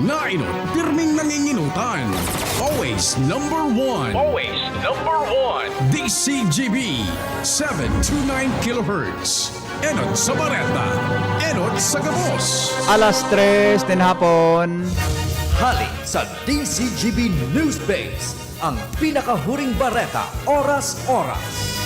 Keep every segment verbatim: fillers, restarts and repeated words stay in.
Nainot, pirming nanginginutan. Always number one. Always number one. D C G B, seven two nine kilohertz. Enot sa bareta, enot sa gabos. Alas tres nin hapon. Hali sa D C G B News Base, ang pinakahuring bareta, oras-oras.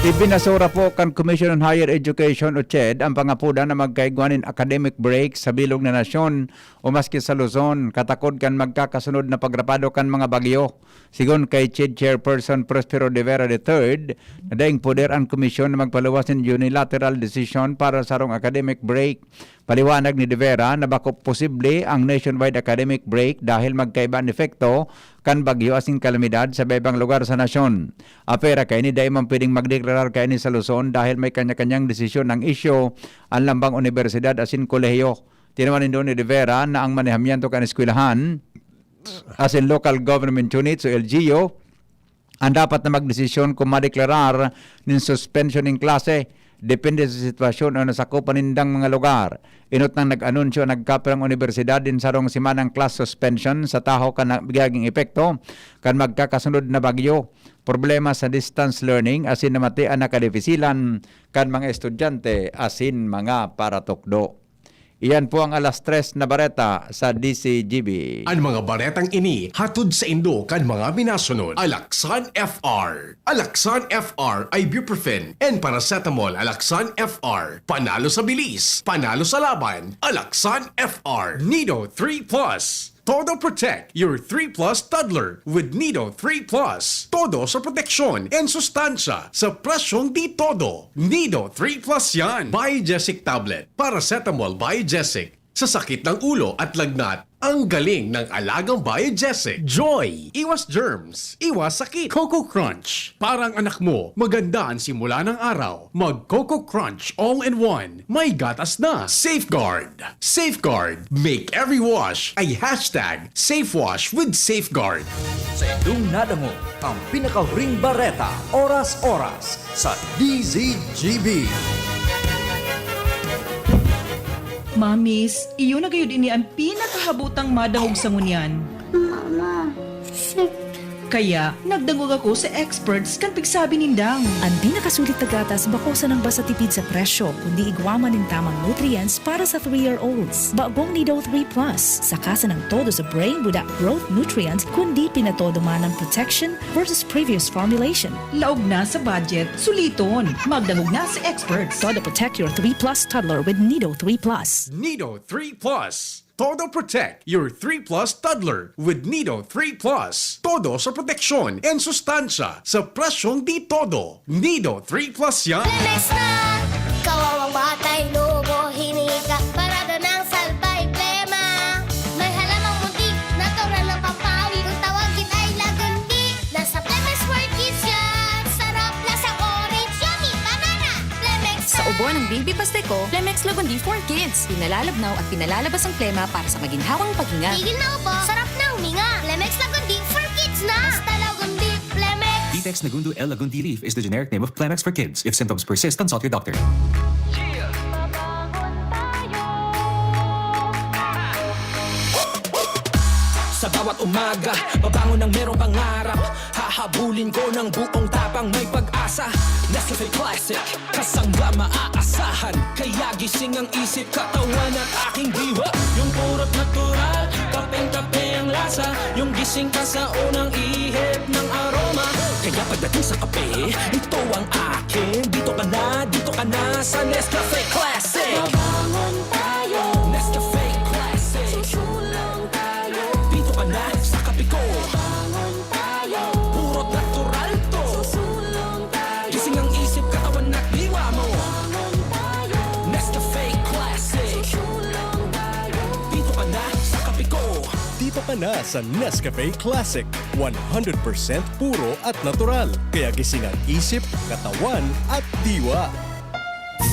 Ibinasura po kan Commission on Higher Education o CHED ang pangapodan na magkaigwa nin academic break sa bilog na nasyon o maski sa Luzon, katakod kan magkakasunod na pagrapado kan mga bagyo. Sigon kay CHED Chairperson Prospero de Vera the third, na daing poder an komisyon na magpaluwas nin unilateral decision para sa sarong academic break. Paliwanag ni de Vera na bako posible ang nationwide academic break dahil magkaiba an epekto kan bagyo asin kalamidad sa iba-ibang lugar sa nasyon. Apwera kaini, dai man pwedeng magdeklarar kaini sa Luzon dahil may kanya-kanyang desisyon ang isyu an lambang unibersidad asin kolehiyo. Tinawan nindo ni de Vera na ang manehamiento kan eskwelahan asin local government units o L G U an dapat na magdesisyon kung madeklarar nin suspension nin klase, depende sa sitwasyon o nasakopan nindang mga lugar. Enot nang nag-anunsyo an nagkapirang unibersidad nin sarong semanang class suspension sa tahaw kan na-, magiging epekto kan magkakasunod na bagyo, problema sa distance learning asin namati an nakadefisilan kan mga estudyante asin mga paratukdo. Iyan po ang alas tres na bareta sa D C G B. An mga baretang ini hatod saindo kan mga minasunod: Alaxan F R. Alaxan F R, ibuprofen, and paracetamol. Alaxan F R, panalo sa bilis, panalo sa laban. Alaxan F R. Nido three plus. Todo Protect your three plus toddler with Nido three plus. Todo sa proteksyon and sustansya sa presyong di todo. Nido three plus yan. Biogesic tablet, paracetamol Biogesic. Sa sakit ng ulo at lagnat, ang galing ng alagang Biogesic. Joy, iwas germs, iwas sakit. Coco Crunch, parang anak mo, maganda ang simula ng araw. Mag Coco Crunch all in one. May gatas na. Safeguard. Safeguard. Make every wash a hashtag safe wash with Safeguard. Sa indong nadangog ang pinakahuring bareta, oras-oras, sa D Z G B. Mamis, iyo na gayud ini an pinakahabotang madangog sa ngunyan. Mama, sick. Kaya, nagdangog ako sa experts kan pigsabi nindang. An pinakasulit na gatas bako sanang basta tipid sa presyo, kundi igwa man nin tamang nutrients para sa three-year-olds. Bagong Nido three plus, saka sanang todo sa brain with that growth nutrient, kundi pinatodo man ang protection versus previous formulation. Laog na sa budget, suliton. Magdangog na sa experts. Todo protect your three plus toddler with Nido three plus. Nido three plus. Todo protect your three plus toddler with Nido three plus. Todo sa proteksyon and sustansya sa presyong di todo. Nido three plus yan. Lemex na! Kawawang batay, lobo, hinika, parada ng salbay, plema. May halamang muntik, natural na pampawi. Kung tawagin ay lagundi, nasa Lemex for Kids yan. Sarap, lasang orange, yummy, banana. Lemex Sa na! Ubo ng Baby Pasteco, Lemex Lagundi for Kids. Pinalalabnaw at pinalalabas ang plema para sa maginhawang paghinga. Tigil na ubo, sarap na huminga. Lemex Lagundi for Kids na! Basta Lagundi, Lemex! Vitex Nagundo L Lagundi leaf is the generic name of Clemex for kids. If symptoms persist, consult your doctor. Sa bawat umaga, babangon ng merong pangarap. Hahabulin ko ng buong tapang, may pag-asa. Nescafe Classic, kasangga maaasahan. Kaya gising ang isip, katawan at aking diwa. Yung purot natural, kapeng-kape ang lasa. Yung gising ka sa unang ihip ng aroma. Kaya pagdating sa kape, ito ang akin. Dito ka na, dito ka na sa Nescafe Classic. Babangon tayo. Nescafe Classic. Susulong tayo. Dito ka na sa kape ko. Babangon tayo. Puro natural to. Susulong tayo. Gising ang isip, katawan at diwa mo. Babangon tayo. Nescafe Classic. Susulong tayo. Dito ka na sa kape ko. Dito ka na sa Nescafe Classic. One hundred percent puro at natural. Kaya gising ang isip, katawan at diwa.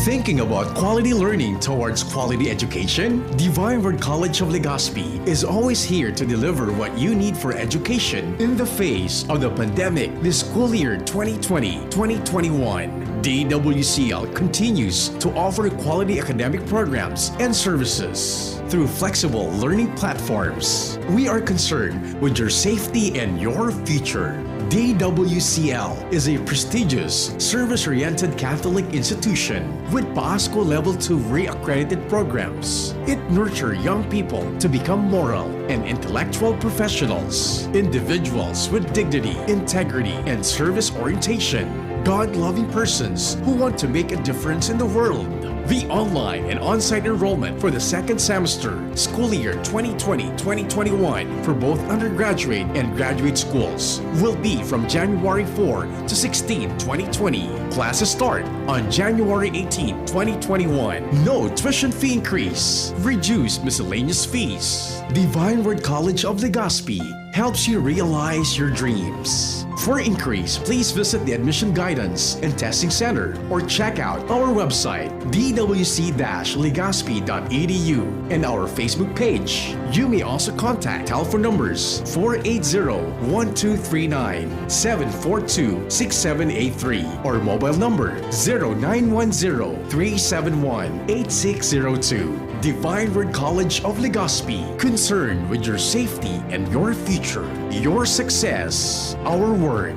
Thinking about quality learning towards quality education? Divine Word College of Legazpi is always here to deliver what you need for education in the face of the pandemic this school year, twenty twenty, twenty twenty-one. D W C L continues to offer quality academic programs and services through flexible learning platforms. We are concerned with your safety and your future. D W C L is a prestigious, service-oriented Catholic institution with PASCO Level two reaccredited programs. It nurtures young people to become moral and intellectual professionals, individuals with dignity, integrity, and service orientation, God-loving persons who want to make a difference in the world. The online and on-site enrollment for the second semester, school year twenty twenty, twenty twenty-one, for both undergraduate and graduate schools will be from January four to sixteen, twenty twenty. Classes start on January eighteen, twenty twenty-one. No tuition fee increase. Reduced miscellaneous fees. Divine Word College of Legazpi helps you realize your dreams. For inquiries, please visit the Admission Guidance and Testing Center or check out our website, d w c dash legazpi dot e d u, and our Facebook page. You may also contact telephone numbers four eight zero, one two three nine, seven four two, six seven eight three, or mobile number zero nine one zero, three seven one, eight six zero two. Divine Word College of Legazpi, concerned with your safety and your future. Your success, our work.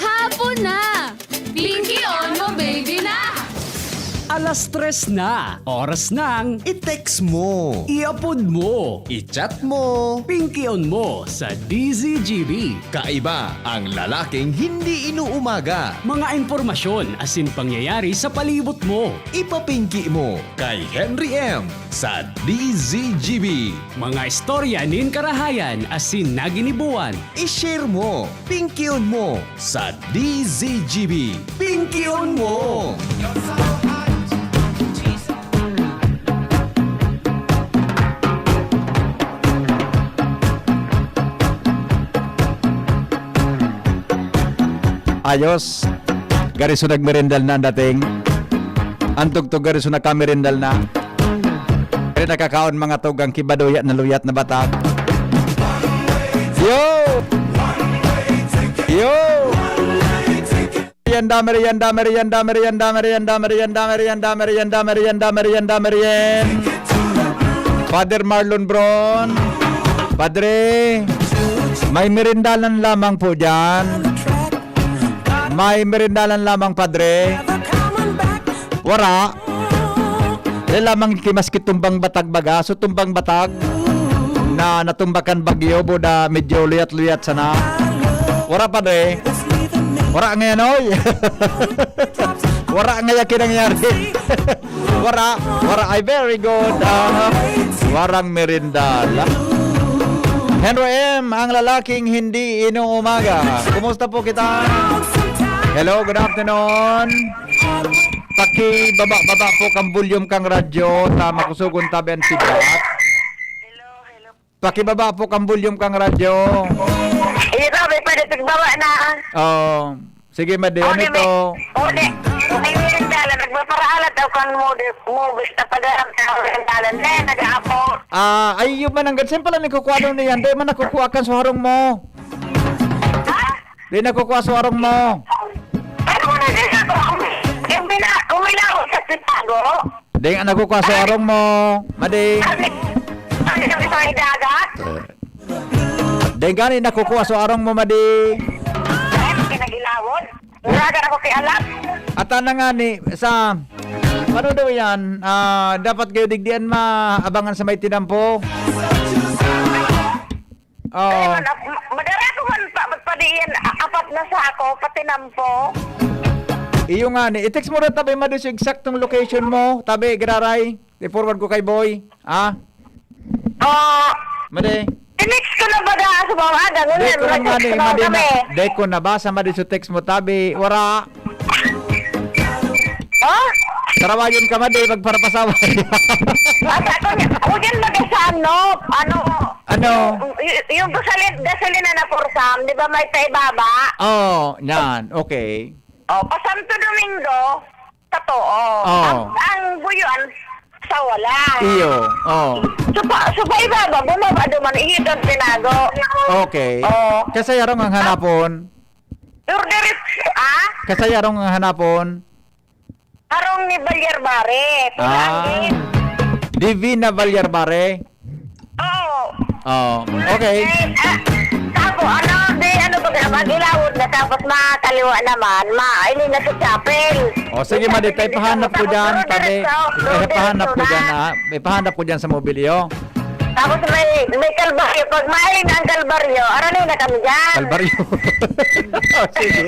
Hapon na! Pinky on mo, baby na! Alas tres na, oras ng I-text mo. i-upload mo, I-chat mo. Pinkion mo sa D Z G B. Kaiba ang lalaking hindi inuumaga. Mga impormasyon asin pangyayari sa palibot mo. Ipapinki mo kay Henry M sa D Z G B. Mga istorya nin karahayan asin naginibuan. I-share mo, pinkion mo sa D Z G B. Pinkion mo! Ayos. Gariso nagmerindal na ang dating. Ang tugtog gariso nagkamerindal na. Kaya nakakaon mga tugang kibaduya na luyat na batag. Yo! Yo! Merienda, merienda, merienda, merienda, merienda, merienda, merienda, merienda, merienda, merienda, merienda, merienda, merienda. Father Marlon Bron, Padre, may merindalan lamang po dyan. May merindalan lamang, Padre. Wara. Dai lamang ki maski tumbang batag baga. So, tumbang batag na natumbakan bagyo, buda medyo luyat-luyat sana. Wara, Padre. Wara ngayan, oy. Wara ngaya kinangyari. Wara, wara ay very good. Ah, warang merindala. Henry M, ang lalaking hindi inuumaga. Kumusta po kita? Hello, good afternoon. Pakibaba-baba po kang volume kang radyo ta makusogon tabi an feedback. Pakibaba po kang volume kang radyo. Ito, may pwede pagbaba na. Oh, sige, Madi. Oh, Ano di, may, ito? oh, di, oh, di, may dalan. Nagpaparaalat daw kang movies, movies na padaram sa dalan. Eh, nag-aapot. Ah, ay, yun man ang gansan pala nagkukuha niyan. Di man nakukuha kan suharong mo. Ha? Di nakukuha suharong mo. Ano mo na din ako? Yung bina-, umilaw sa Chicago? Di nga nakukuha suharong mo, Madi. Sabi, sabi sa may dagat? Di gani nakukuha suharong mo, Madi. Ay, kinagilawon? Muragan ako kay alam. At ana nga ni, sa, ano daw yan? Ah, dapat kayo digdian maabangan sa may tinampo. Oh. Ay, man, ap-, ma-, madara ko man pa, pa, pa diyan, a-, apat na sako, pati nampo. Iyo nga ni, i-text mo rin tabi, Madi, sa eksaktong location mo. Tabi, Giraray. I-forward ko kay Boy. Ah? Oh, Madi. tinext ko na ba na sa mga ano, Di yun, ko lang nga ni, nag-text na Madi, kami. na, di ko nabasa, Madi, sa text mo tabi. Wara. Ha? Sarawayon ka, Madi, magparapasaway. Asa ko niya? Huwag yan mag-, sa ano, ano, Ano? y-, yung gasolin, gasolina na pursam, di ba may paibaba? Oh, yan. Okay. Oh, pa Santo Domingo, totoo. Oh. Ang, ang buyuan, sa wala. Iyo. Oh. So pa, so pa ibaba, bumaba duman, iyo doon tinago. Okay. Oh. Kasi yarong ang hanapon. Order, ah? Kasay arong hanapon? Arong ni Balyarbare. Ah. Divina Balyarbare. Oo. Oh, okay. Eh, ah, tapos, ano, di, ano ba, mag-ilawod na, tapos makaliwa naman, ma, ini na sa chapel. O, sige, Madi, tayo pahanap ko dyan, tabi. Tayo pahanap ko dyan, ha? May pahanap ko dyan sa mobilyo. Tapos may, may kalbaryo. Pag mahalin ang kalbaryo, arani na kami dyan. Kalbaryo. Oh, sige.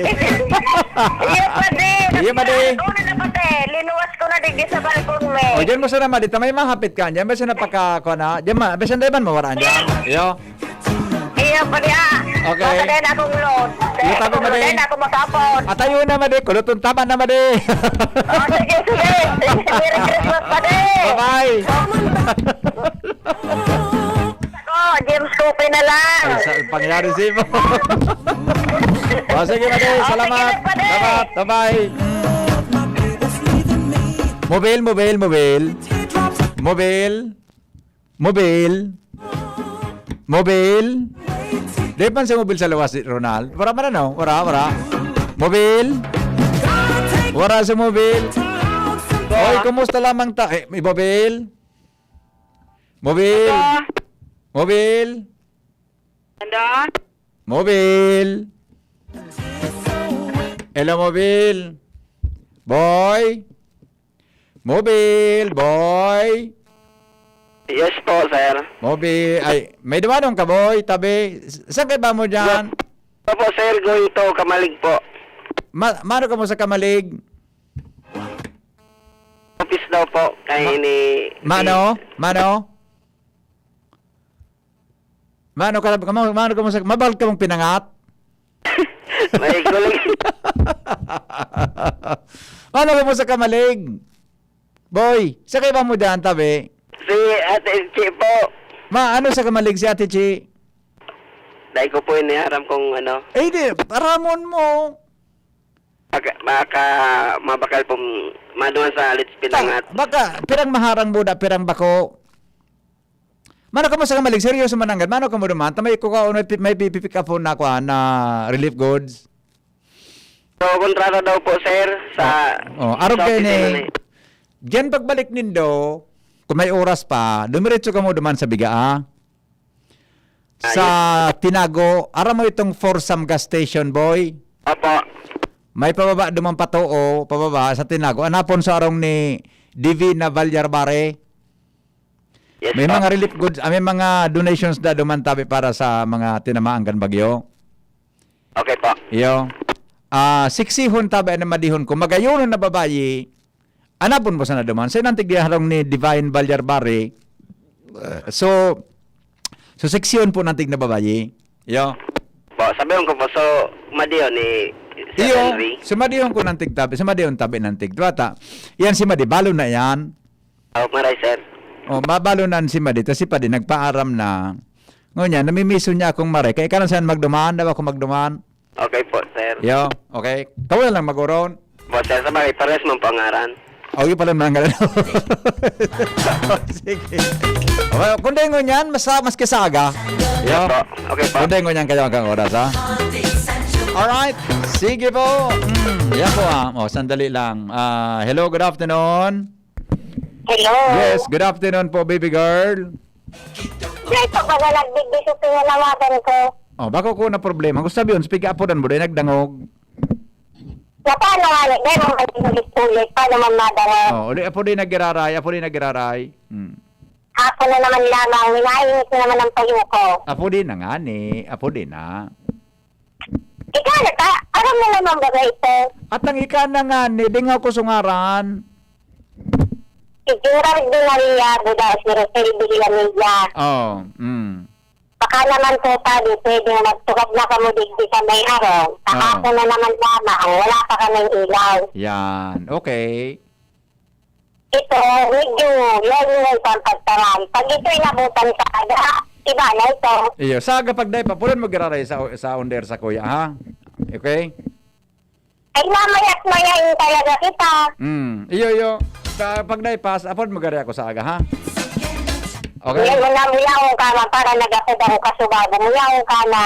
Iyo, padi. Iyo, padi. Una na, padi. Linuwas ko na digdi sa balkon, me. O, dyan mo sana, Madi. Tamay mahapit ka. Dyan ba siya napaka, kuha na? Dyan ma, ba siya daiman mawaraan dyan? Iyo. Iyo, padi, ah. Okay. Baka dahil akong load. Iyo, tabi, Madi. Dahil ako makapon. Atayo na, Madi. Kuluton tama na, Madi. Oh, sige, sige. Merry Christmas, padi. Bye-bye. Ako, James Coffee na lang. Ay, sa pangyari si mo. O, sige, Madi. Oh, salamat. Sige, Madi. Salamat. Bye-bye. Mobil, mobil, mobil. Mobil. Mobil. Mobil. Di man sa mobil sa luwas, Ronald. Wala man, ano? Wala, wala. Mobil. Wala sa mobil. Oy, kumusta lamang ta-, eh, may mobil? Mobil. Hello? Mobil. Hello? Mobil. Hello, mobil. Boy. Mobil, boy. Yes po, sir. Mobil. Ay, may dumanon ka, boy. Tabi. S-, saan kayo ba mo dyan? Yes. Opo, sir. Going to Camalig po. Ma-, mano ka mo sa Camalig? Office daw po. Kay Ma-, ni, mano? Mano? Mano ka, mano, mano ka mo sa, mabal ka mong pinangat? May kulang. Mano ka mo sa Camalig? Boy, sa kaiba mo dyan, tabi? Si Ate Chi po. Ma, ano sa Camalig si Ate Chi? Dai ko po iniaram kung ano. Eh, di, aramon mo. Baka, baka mabakal pong maduman sa alit pinangat. Ta-, baka, pirang maharang buda, pirang bako. Mano ka mo sa Camalig, seryoso mananggad. Mano ka mo duman? Ta may kukaon, may pi-, may pipick up na ako, ah, na relief goods. So, kontrata daw po, sir, sa Oh, oh, arog sa kayo ni, opisina ni diyan pagbalik nindo, kung may oras pa, dumiretso ka mo duman sa Biga, ah. Ah, Sa yes. Tinago, aram mo itong Forsam gas station, boy? Opo. May pababa duman pa to, oh, pababa sa Tinago. Anapon sa arong ni Divina Valyarbare. Yes, May po. mga relief goods, ah, may mga donations na duman tabi para sa mga tinamaan kan bagyo. Okay po. Iyo. Ah, siksihon tabi na madihon ko. Magayon na babayi. Anapon mo sana duman. Sa inantig di harong ni Divine Valyarbare. Uh, so, so seksyon po nantig na babayi. Iyo. Po, sabi ko po, so, madiyon ni Sir Iyo, Henry. Sa madiyon ko nantig tabi, sa madiyon tabi nantig. Duwata, yan si Madi, balo na yan. Oh, maray, sir. Oh, babalo na si Madi, tas si Padi, nagpaaram na. Ngunyan, namimiso niya akong maray. Kaya ka lang saan magduman, daw ako magduman. Okay po, sir. Yo, okay. Kawa na lang mag-uron. Po, sir, sa bagay, pares man po ang ngaran. Oh, yun pala ang ngaran. Sige. Okay, kung di ngunyan, mas, mas kasaga. Yo. Yes po. Okay po. Kung di ngunyan kayo hanggang oras, ha? Alright. Sige po. Mm, yan po, ah. Oh, sandali lang. Ah, hello, good afternoon. Hello. Yes, good afternoon po, baby girl. Sir, ito pala nagbigbis yung pinanawagan ko. Oh, bako ko na problema. Gusto sabihin, speak up po dan mo, dahil nagdangog. Na paano nga, eh, dahil naman ulit-ulit, paano man madangog? Oh, uli, apo di nagiraray, apo di nagiraray. Hmm. Ako na naman lamang, ninainit na naman ang payo ko. Apo di na nga ni, apo di na. Ikaw na ta, aram mo naman ba, sir? At ang ika na nga ni, di nga ako sungaran. Si Gerard de Maria, Buda, si Rosel Villamilla. Oh, mm. Baka naman po, pwede, pwede na magtugad na kamo digdi sa may harong. Oo. Kahapon na naman lamang, wala pa kaming ilaw. Yan. Okay. Ito, medyo layo na ito ang pagtaram. Pag ito inabutan sa aga, iba na ito. Iyo, sa aga pag dai pa, pulan mo giraray sa, sa under sa kuya, ha? Okay? Ay, mamayat mayain talaga kita. Hmm, iyo, iyo. Sa pag dai pa, apod mo gari ako sa aga, ha? Okay? Yan mo na, muyaon ka na para nagapod ako kasubago. Muyaon ka na.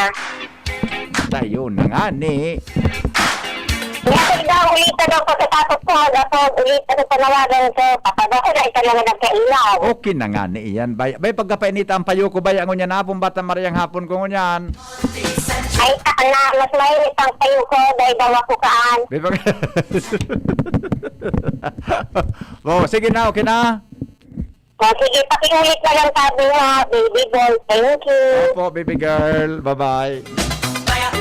Tayo na nga ni. Dapat daw, ulitan daw pagkatapos ko mag-upload, ulitan ko panawagan ko, papabasa na ito naman ang kailaw. Okay na nga ni iyan. Bay, bay, pagkapainita ang payo ko, bay, ang unya na hapon, bata mariyang hapon ko ngunyan. Ay, taka na, mas mainit ang payo ko, dahil daw ako kaan. Bay, pag- Oh, sige na, okay na. O, sige, pakiulit na lang sabi nga, baby boy. Thank you. Opo, baby girl. Bye-bye.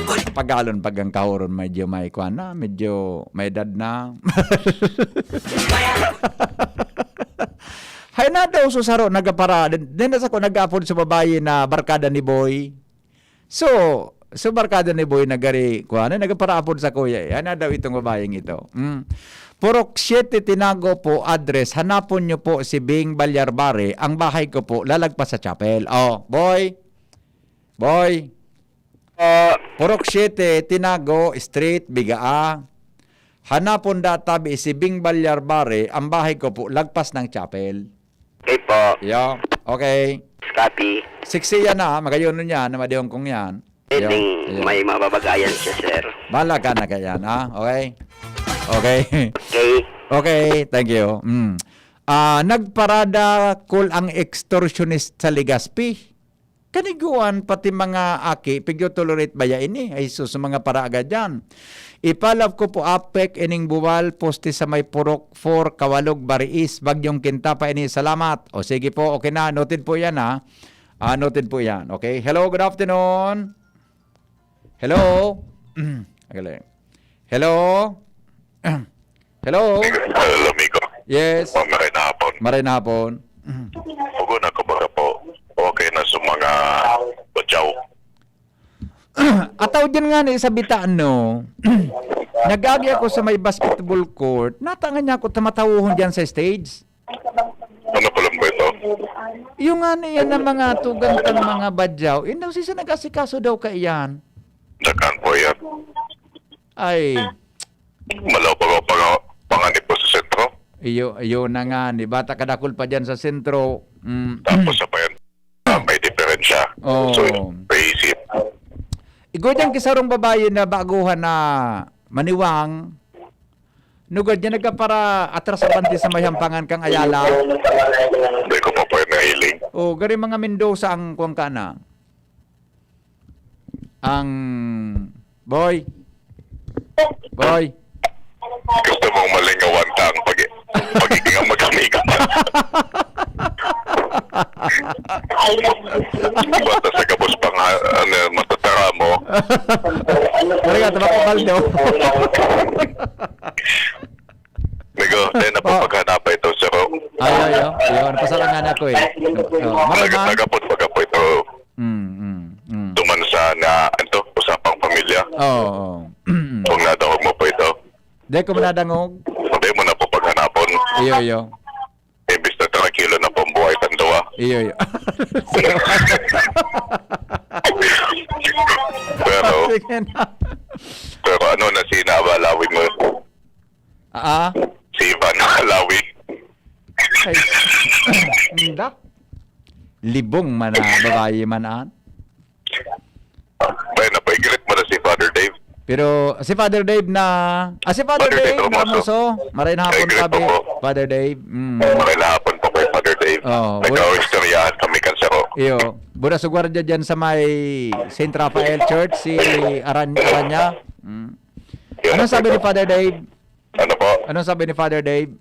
Pagalon pag ang kahuron, medyo may kwan na, medyo may edad na. Hay na daw, susaro, nagapara. Din na sa ko nag-apod sa babae na barkada ni Boy. So, so barkada ni Boy nagari, kuha na, nagparaapod sa kuya, eh. Ano daw itong babaeng ito? Mm. Purok siete Tinago po, address. Hanapon nyo po si Bing Balyarbare. Ang bahay ko po, lalagpas sa chapel. Oh, Boy. Boy. Ah, Purok siete, Tinago, Street, Bigaa. Hanapon da tabi si Bing Balyarbare. Ang bahay ko po, lagpas ng chapel. Okay po. Yo, okay. Copy. Siksi yan na, magayon nun yan, na madihon kong yan. Yo, Pwedeng yo. May mababagayan siya, sir. Bahala ka na kaya, ha? Okay? Okay. Okay. Okay, thank you. Mm. Ah, nagparada kul ang extortionist sa Legazpi. Kaniguan, pati mga aki, pigyo tolerate baya ini? Ay, sus, mga paraagad yan. Ipalove ko po apek ining buwal, poste sa may Purok four, Kawalog, Bariis, Bagyong Kinta pa ini. Salamat. O sige po, okay na. Noted po yan, ha. Ah, noted po yan. Okay. Hello, good afternoon. Hello. Hello. Hello. Hello, amigo. Yes. Maray na hapon. Maray na hapon. Pugo na ko baga po. Okay na sa mga bajaw. Ataw dyan nga ni sa Bitaan, no? Nag-agi ako sa may basketball court. Natangan niya ako, tamatawohon dyan sa stage. Ano pa lang ba ito? Yung nga na yan ang mga tugang kang mga badyaw. Yung daw sisa nag-asikaso daw ka iyan. Dakan po yan. Ay. Malaw pa ba pang, panganib po sa sentro? Iyo, iyo na nga. Ni bata kadakul pa dyan sa sentro. Mm. Tapos sa pa yan, ah, may diferensya. Oo. So, paisip. Igwa dyan kisarong babae na baguhan na maniwang. Nugad niya nagkapara atras sa bandi sa may hampangan kang Ayala. Hindi ko pa po yung nahiling. O, gari mga Mendoza ang kuwang ka na. Ang, boy. Boy. Gusto mong malingawan ka ang pag-, pagiging ang magkamigat. Basta sa gabos pang ha-, ano, matatara mo. Arigato, Papa Baldo. Amigo, dahil Po. Napapaghanapay ito, sir. Ay, ay, ay. Yun, pasalangan ako eh. Oh, Nag-, maray man. Nagapot, magapot ito. Mm, mm, mm. Duman sa na, ito, usapang pamilya. Oo, oo. Kung nadangog mo po ito. Di ko manadangog. Hindi mo na po paghanapon. Iyo, iyo. Imbis na tranquilo na po ang buhay tang duwa. Iyo, iyo. Pero, Sige na. Pero ano na si Nabalawi mo? Ah? Si Ivan Alawi. Ay, indak. Libong man na babae man an. Kaya napaigilit mo na si Father Dave. Pero si Father Dave na, ah, si Father Father Dave Dave Ramoso. Ramoso. Maray na hapon, Ay, great Father, po po. Father Dave. Mm. Maray na hapon po kay Father Dave. Oo, Nagkaistoryahan kami kan saro. Iyo. Buda sa gwardiya dyan sa may Saint Raphael Church, si Aran-, Aranya. Mm. Yun Ano ang sabi ni po. Father Dave? Ano po? Anong sabi ni Father Dave?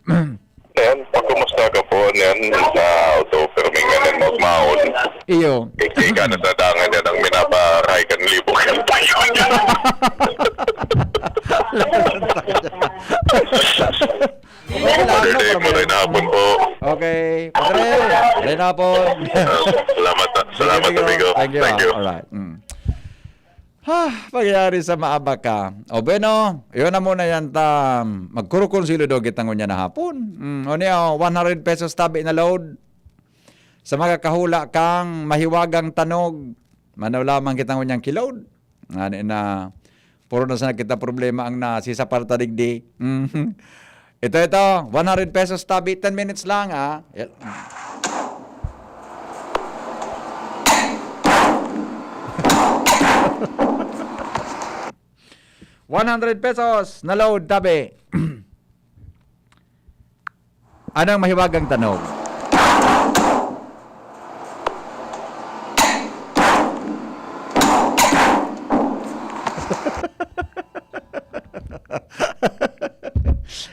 Ayan, pagkumusta ka po, ayan, sa auto, pero may nganan magmaon. Iyo. Kaya ka na sa dangan yan ang minaparahay kan libog ng payo niya. Father Dave, maray na hapon po. Okay, Padre, maray na hapon. Ah, salamat, ah. Sige, salamat, amigo. Amigo. Thank you, Thank ah. you. Alright. Mm. Ha, pagyari sa maabak ka. O bueno, yun na muna yan ta. Magkurukonsilo daw kita ngunyan na hapon. Mm, o niya, one hundred pesos tabi na load. Sa mga kahula kang mahiwagang tanog, manaw lamang kita ngunyan ki-load. Ngani na, puro na sa kita problema ang nasisapar ta digdi. Mm. Ito, ito, one hundred pesos tabi, ten minutes lang, ah. One hundred pesos na load, tabi. Anong mahiwagang tanog?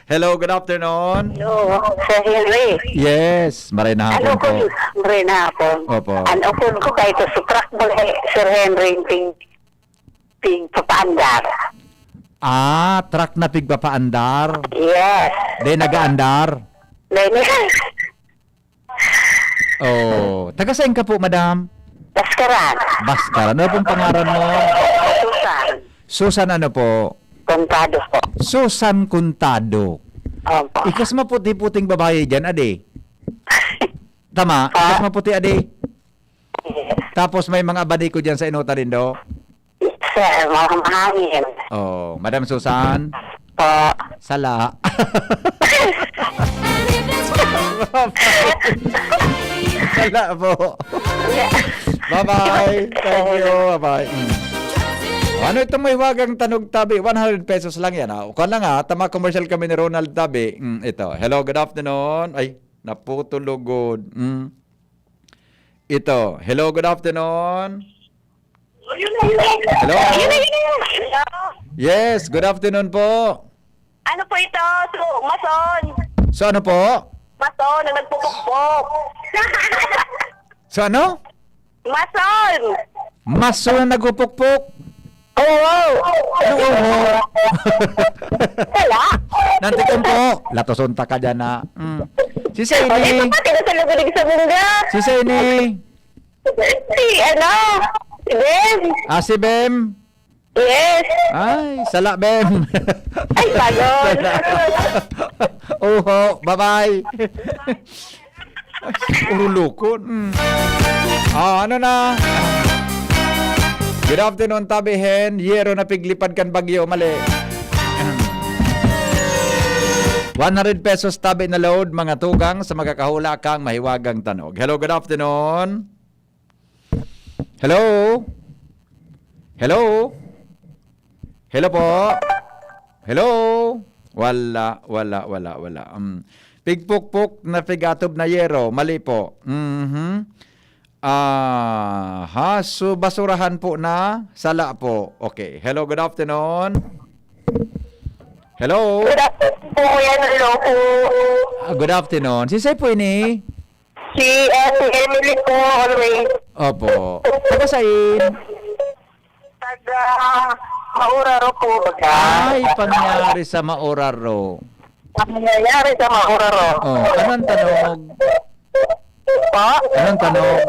Hello, good afternoon. Hello, Sir Henry. Yes, maray na Ano hapon po. po? Maray na hapon. Opo. Ang ukol ko kay ito, si truck mo, eh, Sir Henry, ping, ping papaandar. Ah, truck na pigpapaandar? Yes. Di nagaandar? Dahil Oh, taga saan ka po, madam? Baskaran. Baskaran. Ano pong pangaran mo? Susan. Susan ano po? Contado po. Susan Contado. Opo. Ikas maputi-puting babae dyan, ade. Tama? Ah. Ikas maputi, ade. Yes. Tapos may mga abadi ko dyan sa inuta nindo? Sir, mga mahangin. Oh, Madam Susan? Po. Sala. Sala po. Bye-bye. Thank you. Bye-bye. Mm. Ano itong mahiwagang tanog, tabi? One hundred pesos lang yan, ah. Kuwan lang, ah. Tama, commercial kami ni Ronald, tabi. Mm, ito. Hello, good afternoon. Ay, naputol lugod. Mm. Ito. Hello, good afternoon. Hello? Yes, good afternoon po. Ano po ito? So, mason. So ano po? Mason na nagpupukpok. So ano? Mason. Mason na nagpupukpok? Oo. Ano, oo? Wala. Nantikan po. Latoson ta ka dyan na. Mm. Si Seni. Wala pa, tinutuloy ko din sa mungga. Si Seni. Si ano? Si Bem. Ah, si Bem? Yes. Ay, sala, Bem. Ay, pagod. Sala. Oho, bye-bye. Urulukon. Mm. Ah, ano na? Good afternoon, tabi hen. Yero na piglipad kan bagyo. Mali. One hundred pesos tabi na load, mga tugang, sa makakahula kang mahiwagang tanog. Hello, good afternoon. Hello? Hello? Hello po? Hello? Wala, wala, wala, wala. Um, pigpukpok na pigatob na yero. Mali po. Mhm. Ah, ha, so basurahan po na sala po. Okay. Hello, good afternoon. Hello? Good afternoon po, Kuya. Hello po. Ah, good afternoon. Si Sir po ini? Si Ate Emily po, always. Opo. Taga sain? Taga Mauraro po, baga. Ay, pangyari sa Mauraro. Ang nangyayari sa Mauraro. Oh, anong tanog? Po? Anong tanog?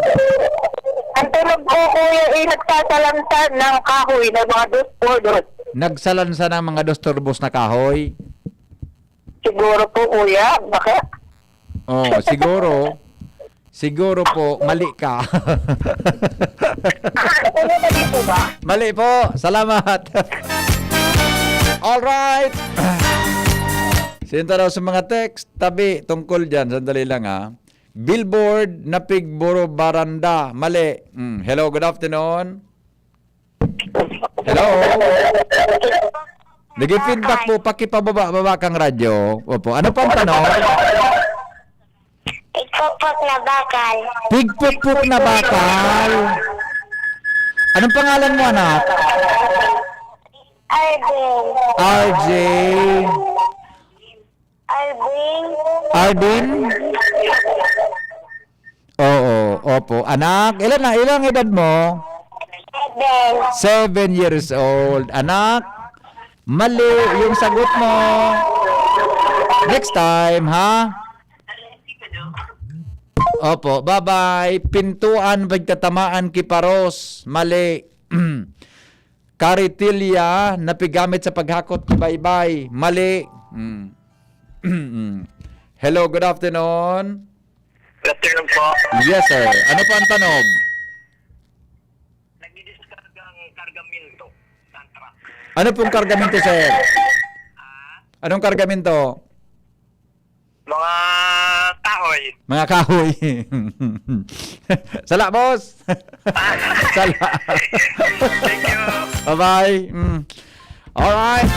Ang tunog po, Kuya, eh, nagsasalansan ng kahoy na mga dos por dos. Nagsalansan ng mga dos turbos na kahoy? Siguro po, Kuya. Baka Oh, siguro. Siguro po, mali ka. Ah, ano po, mali po ba? Mali po. Salamat. All right. Sinta daw sa mga text, tabi, tungkol dyan. Sandali lang, ha. Billboard na pigburo baranda. Mali. Mm. Hello, good afternoon. Hello? Nag-feedback po, pakipababa-baba kang radyo. Opo. Ano pang tanong? Pigpukpok na bakal. Pigpukpok na bakal. Anong pangalan mo, anak? Arden. R J. Alvin. Alvin? Oo, opo. Anak, ilan na, ilang edad mo? Seven. Seven years old. Anak, mali yung sagot mo. Next time, ha? Opo, bye-bye. Pintuan, pagkatamaan, kiparos. Mali. Karitilya na pigamit sa paghakot ki baybay. Mali. Mm. Mm. Hello, good afternoon. Good afternoon po. Yes, sir. Ano po ang tanog? Nagdidiskarga ang kargamento. Tantra. Ano pong kargamento, sir? Ah? Anong kargamento? Mga kahoy. Mga kahoy. Sala, boss. Sala. Thank you. Bye-bye. Mm. Alright.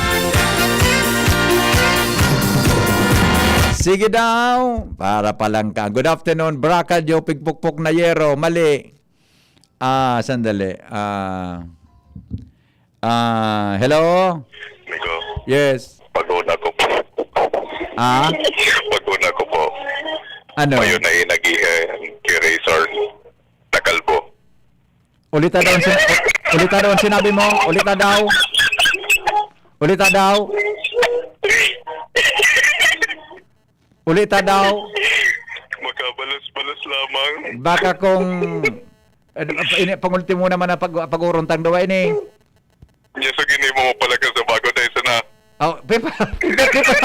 Sige daw. Para palang ka. Good afternoon, Bracadyo. Pigpukpok na yero. Mali. Ah, sandali. Ah, ah, hello? Migo, Yes. pag-una ko po. Ah? Pag-una ko po. Ano? Ayun na yung nag-iihi, kay Razor. Nakalbo. Ulita daw ang sin-, ulita daw ang sinabi mo. Ulita daw. Ulita daw. Ulita daw. Makabalos-balos lamang. Baka kung, ano, ini, pangultimo naman na pag-, pag-uruntang daw ini. Yes, so gini mo pala ka sa bago tayo sana. Oh, pipa, pipa, pipa.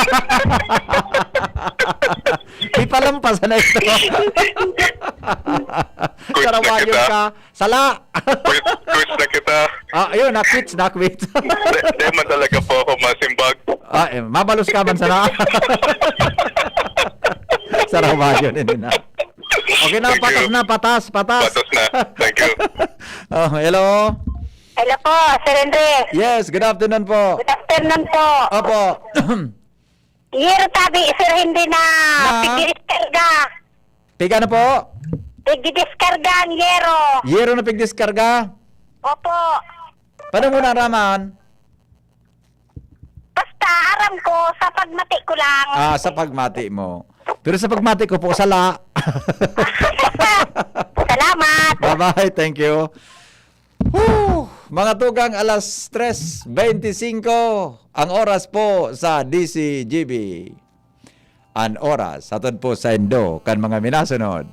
Pipalampas na ito. Quit na Sarawayon kita. ka. Sala. Quit, quit na kita. Ah, ayun, na-quits, na-quits. Di, di man talaga po ako masimbag. Ah, eh, mabalos ka man sana. Sarawayon, hindi na. Okay na, Thank patas you. na, patas, patas. Patas na. Thank you. Oh, hello? Hello po, Sir Henry. Yes, good afternoon po. Good afternoon po. Opo. Yero tabi, Sir Henry, na Na? pigdidiskarga. Piga na po? Pigdidiskarga ang yero. Yero na pigdiskarga? Opo. Paano mo naraman? Basta, aram ko, sa pagmati ko lang. Ah, sa pagmati mo. Pero sa pagmati ko po, sala. Salamat. Bye-bye. Thank you. Whew! Mga tugang, alas tres beintisinko ang oras po sa D C G B. An oras, hatod po sa indo kan mga minasunod.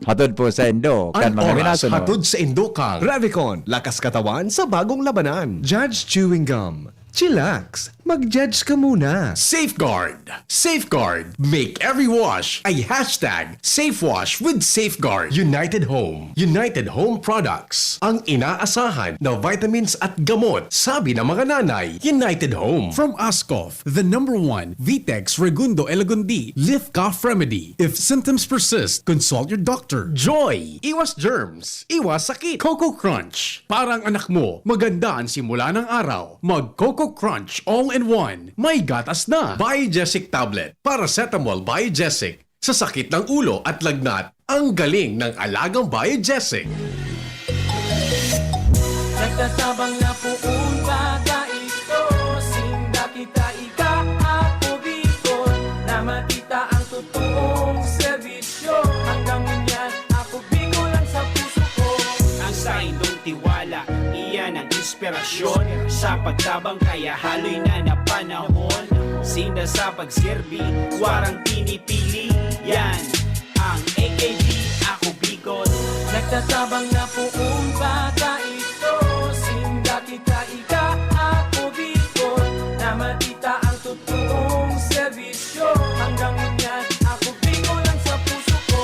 Hatod po sa indo kan An mga oras, minasunod. hatod sa indo kang Revicon, lakas katawan sa bagong labanan. Judge Chewing Gum. Chillax, mag-judge ka muna. Safeguard. Safeguard. Make every wash a hashtag safe wash with Safeguard. United Home. United Home Products. Ang inaasahan na vitamins at gamot, sabi ng mga nanay. United Home. From Ascof, the number one Vitex Regundo Elagundi Lift Cough Remedy. If symptoms persist, consult your doctor. Joy. Iwas germs. Iwas sakit. Coco Crunch. Parang anak mo, maganda ang simula ng araw. Mag Coco Crunch all-in-one. May gatas na. Biogesic Tablet. Paracetamol Biogesic. Sa sakit ng ulo at lagnat, ang galing ng alagang Biogesic. Nagtatabang na poon pa kaisto, sinda kita ika, ako Bicol, na makita ang totoong serbisyo. Hanggang ngunyan, ako Bicol ang sa puso ko. Ang sa indong tiwala, iyan ang inspirasyon. Sa pagtabang kaya haloy na na panahon. Sinda sa pagserbi, warang pinipili. Yan ang A K B, ako Bicol. Nagtatabang na poon pa kaisto, sinda kita ika, ako Bicol, na makita ang totoong serbisyo. Hanggang ngunyan, ako Bicol ang sa puso ko.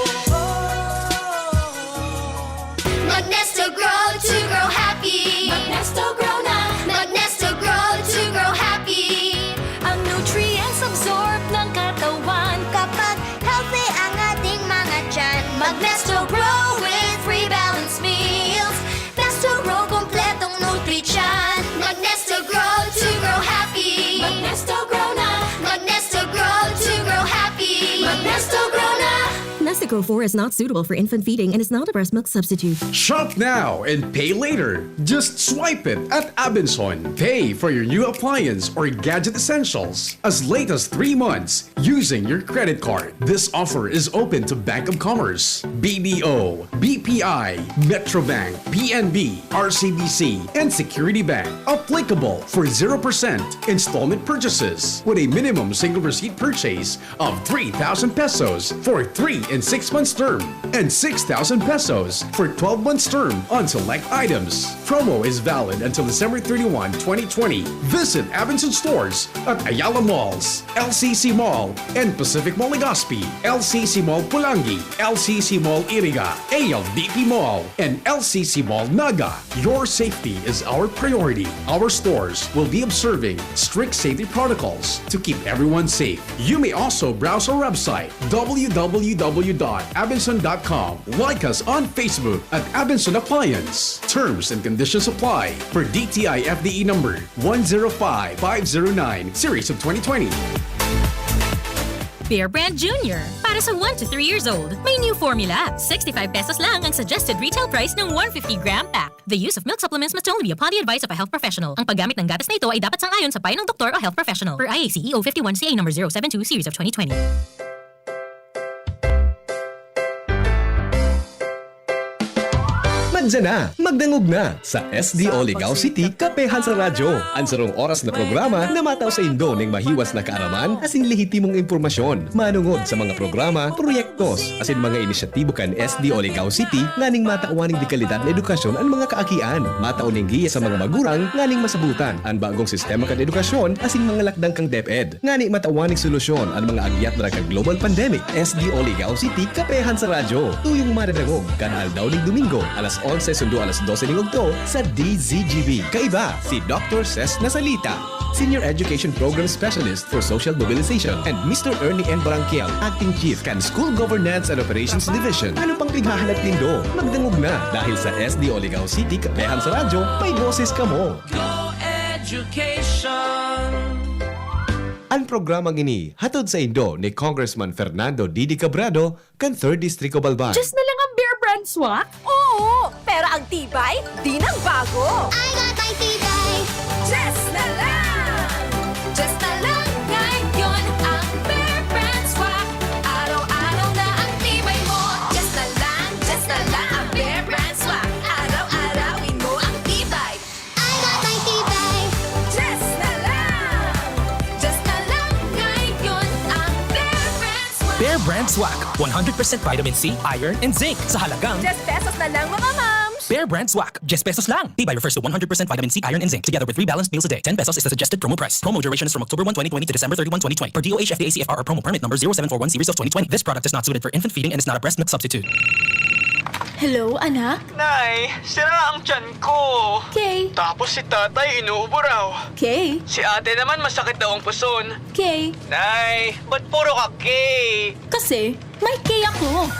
Magnesto Grow to grow happy. Magnesto Grow na. Magnesto Grow to grow happy. Ang nutrients absorb ng katawan kapag healthy ang ating mga tiyan. Magnesto Grow with three balanced meals. Nesto Grow, kompletong nutrisyon. Magnesto Grow to grow happy. Magnesto Grow na. Magnesto Grow to grow happy. Magnesto Grow na. Nestico four is not suitable for infant feeding and is not a breast milk substitute. Shop now and pay later. Just swipe it at Abenson. Pay for your new appliance or gadget essentials as late as three months using your credit card. This offer is open to Bank of Commerce, B D O, B P I, Metrobank, P N B, R C B C, and Security Bank. Applicable for zero percent installment purchases with a minimum single receipt purchase of three thousand pesos for three and six months term and six thousand pesos for twelve months term on select items. Promo is valid until December thirty-one, twenty twenty. Visit Abenson stores at Ayala Malls, L C C Mall, and Pacific Mall Legazpi, L C C Mall Pulangi, L C C Mall Iriga, A L D P Mall, and L C C Mall Naga. Your safety is our priority. Our stores will be observing strict safety protocols to keep everyone safe. You may also browse our website, W W W dot abenson dot com. Like us on Facebook at Abenson Appliance. Terms and conditions apply. Per D T I F D E number one zero five five zero nine, series of twenty twenty. Bear Brand Junior. Para sa one to three years old, may new formula. Sixty-five pesos lang ang suggested retail price ng one fifty gram pack. The use of milk supplements must only be upon the advice of a health professional. Ang paggamit ng gatas na ito ay dapat sang-ayon sa payo ng doktor o health professional. Per I A C E O fifty-one C A number zero seven two series of twenty twenty. Magdya na! Magdangog na! Sa S D O Ligao City, Kapehan sa Radyo. An sarong oras na programa na matao sa indo ning mahiwas na kaaraman asin lehitimong impormasyon manungod sa mga programa, proyektos, asin mga inisyatibo kan S D O Ligao City nganing matawan ning dekalidad na edukasyon an mga kaakian. Matao ning giya sa mga magurang nganing masabutan an bagong sistema kan edukasyon asin mga lakdang kan DepEd. Ngani matawan ning solusyon an mga agyat dara kan global pandemic. S D O Ligao City, Kapehan sa Radyo. Tuyong madadangog kan aldaw ning Domingo, alas onse sundo alas dose ning udto sa D Z G B. Kaiba, si Doktor Ses Nasalita, Senior Education Program Specialist for Social Mobilization, and Mister Ernie N. Barangkiel, Acting Chief kan School Governance and Operations Division. Ano pang pinhahanap nindo? Magdangog na, dahil sa S D O Ligao City, Kapehan sa Radyo, may boses kamo. Go Education! An programang ini hatod saindo ni Congressman Fernando Didi Cabrado kan Third District of Albay. Diyos na lang ang Bear Brand Swak? Oo! Pero ang tibay, di nang bago! I got my tibay! Diyos na lang! Diyos na lang ngayon ang Bear Brand Swak! Araw-araw na ang tibay mo! Diyos na lang, Diyos na lang ang Bear Brand Swak! Araw-arawin mo ang tibay! I got my tibay! Diyos na lang! Diyos na lang ngayon ang Bear Brand Swak! Bear Brand Swak, one hundred percent vitamin C, iron, and zinc. Sa halagang Diyes pesos na lang, mga mams! Bear Brand Swak, diyes pesos lang. Tibay refers to one hundred percent vitamin C, iron, and zinc, together with three balanced meals a day. Ten pesos is the suggested promo price. Promo duration is from October one, twenty twenty to December thirty-one, twenty twenty. Per D O H F D A C F R or promo permit number zero seven four one series of twenty twenty. This product is not suited for infant feeding and is not a breast milk substitute. Hello, anak? Nay, sira ang tiyan ko. Kay, Tapos si tatay inuubo raw. kay, Si ate naman masakit daw ang puson. kay. Nay, ba't puro ka K? Kasi, may K ako.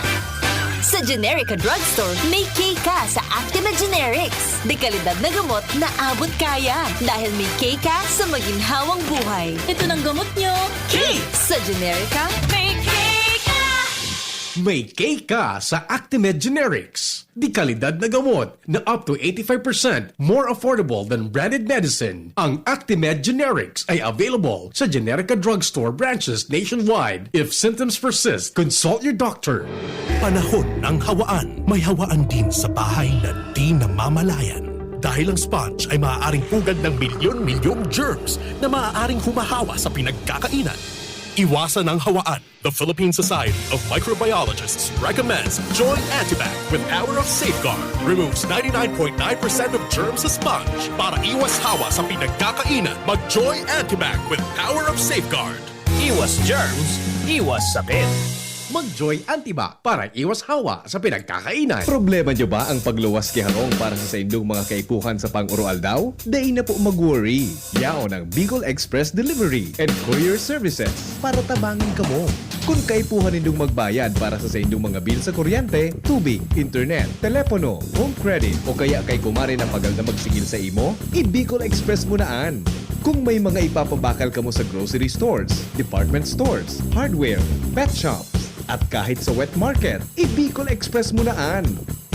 Sa Generica Drugstore, may K ka sa Actimed Generics. Dekalidad na gamot na abot kaya. Dahil may K ka sa maginhawang buhay. Ito ng gamot nyo. K! Sa Generica, may K ka! May K ka sa Actimed Generics. Dekalidad na gamot na up to eighty-five percent more affordable than branded medicine. Ang Actimed Generics ay available sa Generica Drugstore branches nationwide. If symptoms persist, consult your doctor. Panahon ng hawaan. May hawaan din sa bahay na di namamalayan. Dahil ang sponge ay maaaring pugad ng milyon-milyong germs na maaaring humahawa sa pinagkakainan. Iwasan ang hawaan. The Philippine Society of Microbiologists recommends Joy Antibac with Power of Safeguard. Removes ninety-nine point nine percent of germs sa sponge. Para iwas hawa sa pinagkakainan, mag-Joy Antibac with Power of Safeguard. Iwas germs, iwas sakit. Mag-Joy Antibac para iwas hawa sa pinagkakainan. Problema nyo ba ang pagluwas ki harong para sa saindong mga kaipuhan sa pang-oroaldaw? Dai na po mag-worry. Yaon ang Bicol Express Delivery and Courier Services para tabangan kamo. Kun kaipuhan nindong magbayad para sa saindong mga bill sa kuryente, tubig, internet, telepono, home credit o kaya kay kumare na pagal na magsigil sa imo, i-Bicol Express mo na an. Kung may mga ipapabakal kamo sa grocery stores, department stores, hardware, pet shops, at kahit sa wet market, i-Bicol Express mo na an.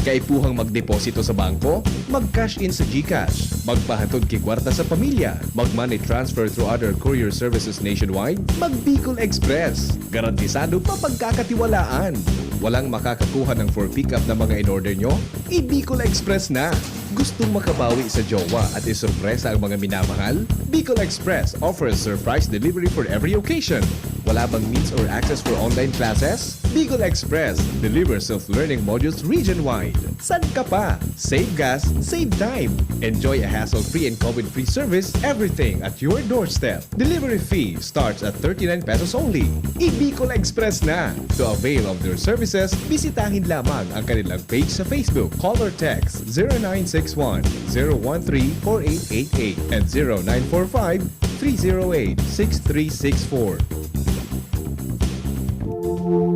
Kaipuhang magdeposito sa bangko, mag-cash in sa GCash, magpahatod ki kwarta sa pamilya, mag-money transfer through other courier services nationwide, mag-Bicol Express. Garantisado pa pagkakatiwalaan. Walang makakakuha ng for pickup na mga in-order nyo? I-Bicol Express na! Gustong makabawi sa jowa at isorpresa ang mga minamahal? Bicol Express offers surprise delivery for every occasion. Wala bang means or access for online classes? Bicol Express delivers self-learning modules region-wide. San ka pa? Save gas, save time. Enjoy a hassle-free and COVID-free service, everything at your doorstep. Delivery fee starts at thirty-nine pesos only. I-Bicol Express na! To avail of their services, bisitahin lamang ang kanilang page sa Facebook. Call or text zero nine six one, zero one three, four eight eight eight and zero nine four five, three zero eight, six three six four.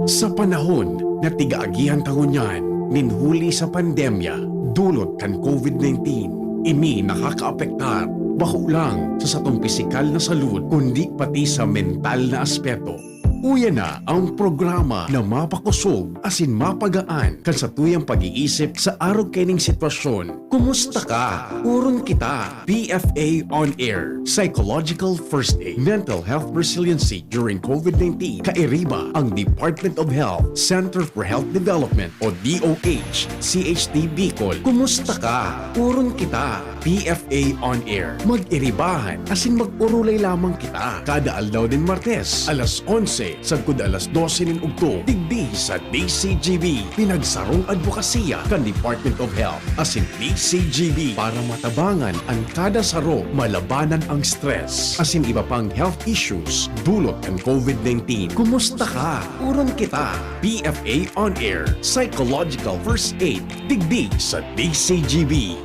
Sa panahon na tigaagihan ta ngunyan nin huli sa pandemya dulot kan COVID nineteen. Ini nakakaapektar bako lang sa satong pisikal na salud, kundi pati sa mental na aspeto. Uya na ang programa na mapakosog asin mapagaan kan satuyang pag-iisip sa arog kaining sitwasyon. Kumusta ka? Oron kita. P F A On Air, Psychological First Aid, Mental Health Resiliency during COVID nineteen. Kairiba ang Department of Health, Center for Health Development o D O H, C H D Bicol. Kumusta ka? Oron kita. P F A On Air. Mag-iribahan asin mag-orolay lamang kita kada aldaw nin Martes, alas onse sagkod alas dose nin udto, digdi sa D C G B, pinagsarong adbokasiya kan Department of Health asin D C G B para matabangan an kada saro, malabanan ang stress asin iba pang health issues dulot kan COVID nineteen. Kumusta ka? Oron kita. P F A On Air, Psychological First Aid, digdi sa D C G B.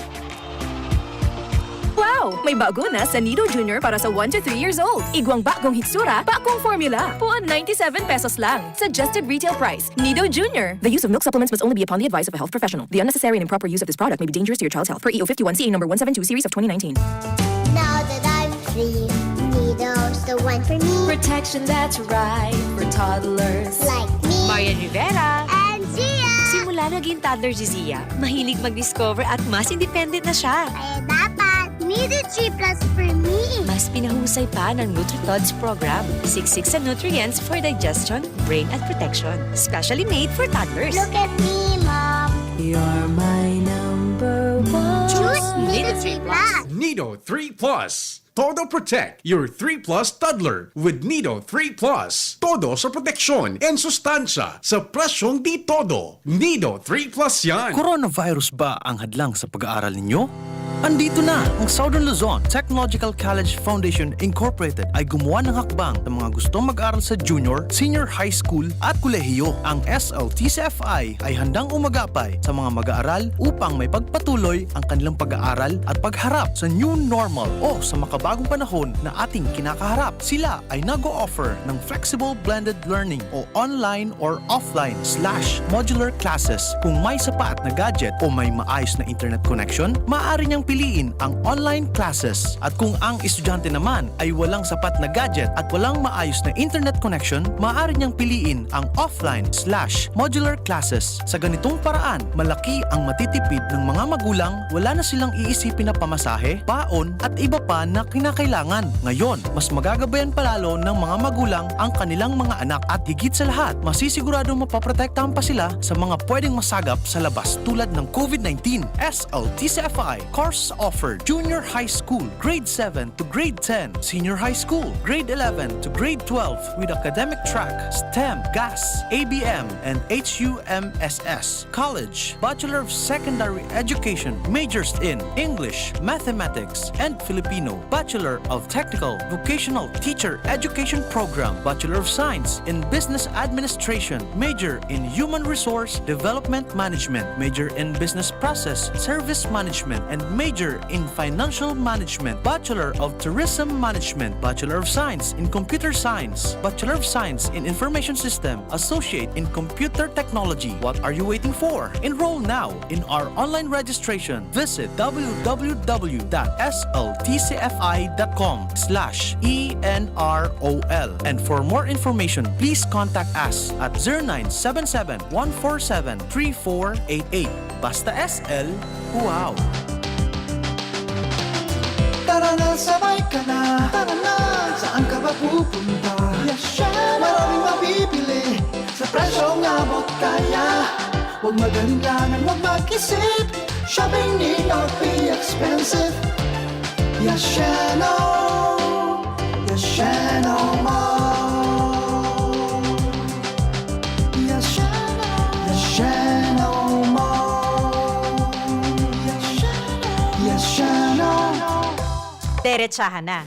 Wow! May bago na sa Nido Junior para sa one to three years old. Igwang bagong hitsura, bagong formula. Puon ninety-seven pesos lang. Suggested retail price. Nido Junior. The use of milk supplements must only be upon the advice of a health professional. The unnecessary and improper use of this product may be dangerous to your child's health. Per E O fifty-one C A number one seven two series of twenty nineteen. Now that I'm free, Nido's the one for me. Protection that's right for toddlers. Like me. Marian Rivera. And Zia! Simula naging toddler si Zia, mahilig mag-discover at mas independent na siya. Kaya dapat, Nido three plus for me. Mas pinahusay pa ng NutriTods program. Siksik sa nutrients for digestion, brain, and protection. Specially made for toddlers. Look at me, Mom. You're my number one. Choose Nido three plus. Nido three plus. Todo Protect, your three plus toddler with Nido three plus. Todo sa proteksyon and sustansya sa presyong di todo. Nido three plus yan. Coronavirus ba ang hadlang sa pag-aaral ninyo? Andito na! Ang Southern Luzon Technological College Foundation Incorporated ay gumawa ng hakbang sa mga gustong mag-aral sa junior, senior high school at kolehiyo. Ang S L T C F I ay handang umagapay sa mga mag-aaral upang maipagpatuloy ang kanilang pag-aaral at pagharap sa new normal o sa makabagong panahon na ating kinakaharap. Sila ay nag-o-offer ng flexible blended learning o online or offline slash modular classes. Kung may sapat na gadget o may maayos na internet connection, maaari niyang piliin ang online classes. At kung ang estudyante naman ay walang sapat na gadget at walang maayos na internet connection, maaari niyang piliin ang offline slash modular classes. Sa ganitong paraan, malaki ang matitipid ng mga magulang, wala na silang iisipin na pamasahe, baon, at iba pa na kinakailangan. Ngayon, mas magagabayan palalo ng mga magulang ang kanilang mga anak at higit sa lahat, masisiguradong mapoprotektahan pa sila sa mga pwedeng masagap sa labas tulad ng COVID nineteen. S L T C F I course offered: Junior High School, Grade seven to Grade ten, Senior High School, Grade eleven to Grade twelve with academic track, STEM, GAS, A B M, and H U M S S. College, Bachelor of Secondary Education, majors in English, Mathematics, and Filipino, Bachelor of Technical Vocational Teacher Education Program, Bachelor of Science in Business Administration, major in Human Resource Development Management, major in Business Process Service Management, and major in Financial Management, Bachelor of Tourism Management, Bachelor of Science in Computer Science, Bachelor of Science in Information System, Associate in Computer Technology. What are you waiting for? Enroll now in our online registration. Visit w w w dot s l t c f i dot com slash e n r o l. And for more information, please contact us at zero nine seven seven, one four seven, three four eight eight. Basta S L, wow! Tara na, sabay ka na. Tara na, saan ka ba pupunta? Yes, syempre. Maraming mabibili sa presyong abot kaya. Huwag mag-alinlangan, huwag mag-isip. Shopping need not be expensive. Yes, Sheno. Yes, Sheno Mall. Yes, Sheno. Yes, Sheno Mall. Yes, Sheno. Yes, Sheno. Deretsahan na.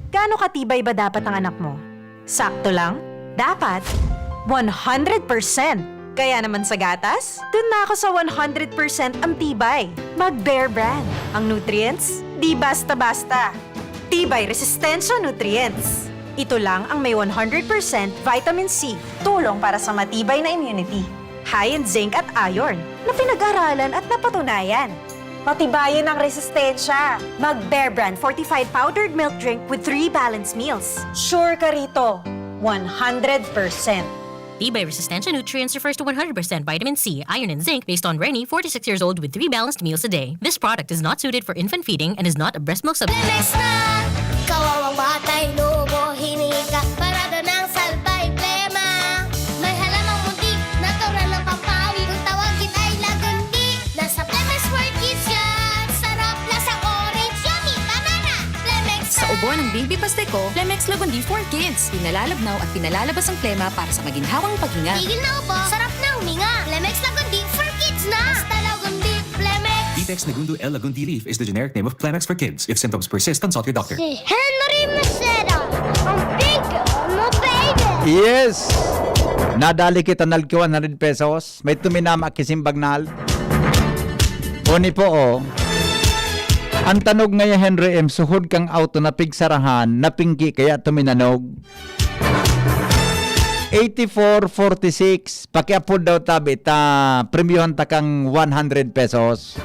Gaano katibay ba dapat ang anak mo? Sakto lang? Dapat? One hundred percent! Kaya naman sa gatas, dun na ako sa one hundred percent ang tibay. Mag Bear Brand. Ang nutrients, di basta-basta. Tibay Resistensya Nutrients. Ito lang ang may one hundred percent vitamin C. Tulong para sa matibay na immunity. high in zinc at iron, na pinag-aralan at napatunayan. Patibayin ang resistensya. Mag Bear Brand fortified powdered milk drink with three balanced meals. Sure ka rito, one hundred percent. Tibay Resistensya Nutrients refers to one hundred percent vitamin C, iron, and zinc based on Reni, forty-six years old, with three balanced meals a day. This product is not suited for infant feeding and is not a breast milk substitute. Lemex na! Kawawang batay, lobo, hinika, parada ng salbay, plema. May halamang muntik, natural na pampawi. Kung tawagin ay lagundi, nasa Lemex for Kids yan. Sarap, lasang orange, yummy, banana. Lemex Sa na! Ubo ng Baby Pasteco, Lemex Lagundi for Kids. Pinalalabnaw at pinalalabas ang plema para sa maginhawang paghinga. Tigil na ubo, sarap na huminga. Lemex Lagundi for Kids na! Basta Lagundi, Lemex! Vitex Lagundo L Lagundi Leaf is the generic name of Plemex for Kids. If symptoms persist, consult your doctor. Si Henry Maceda, ang big mo baby. Yes! Nadali kita nag one hundred pesos. May tuminama ki simbag nal. Oni po, oh. Ang tanog ngaya, Henry M, suhod kang auto na pigsarahan, napingki kaya tuminanog. Eighty-four forty-six, pakiapod daw tabi ta, premyohan ta kang one hundred pesos.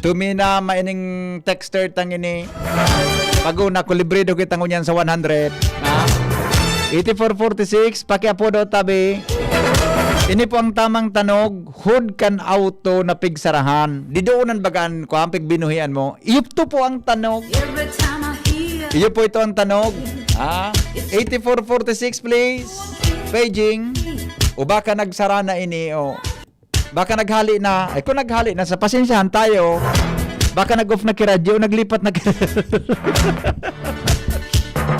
Tumina, maining texter tang ini. Pag-una ko, libre daw kita ngunyan sa one hundred. Ha? Eighty-four forty-six, pakiapod daw tabi. Ini po ang tamang tanog, hod kan auto na pigsarahan. Didoonan bagaan ko, ang pigbinuhian mo. Iyo to po ang tanog. Every time I hear Iyo po ito ang tanog. Ha? Eighty-four forty-six, please. Paging. O baka nagsara na ini, oh. Baka naghali na. Ay, kung naghali na, sa pasensyahan tayo. Baka nag-off na ki radyo, naglipat na ki-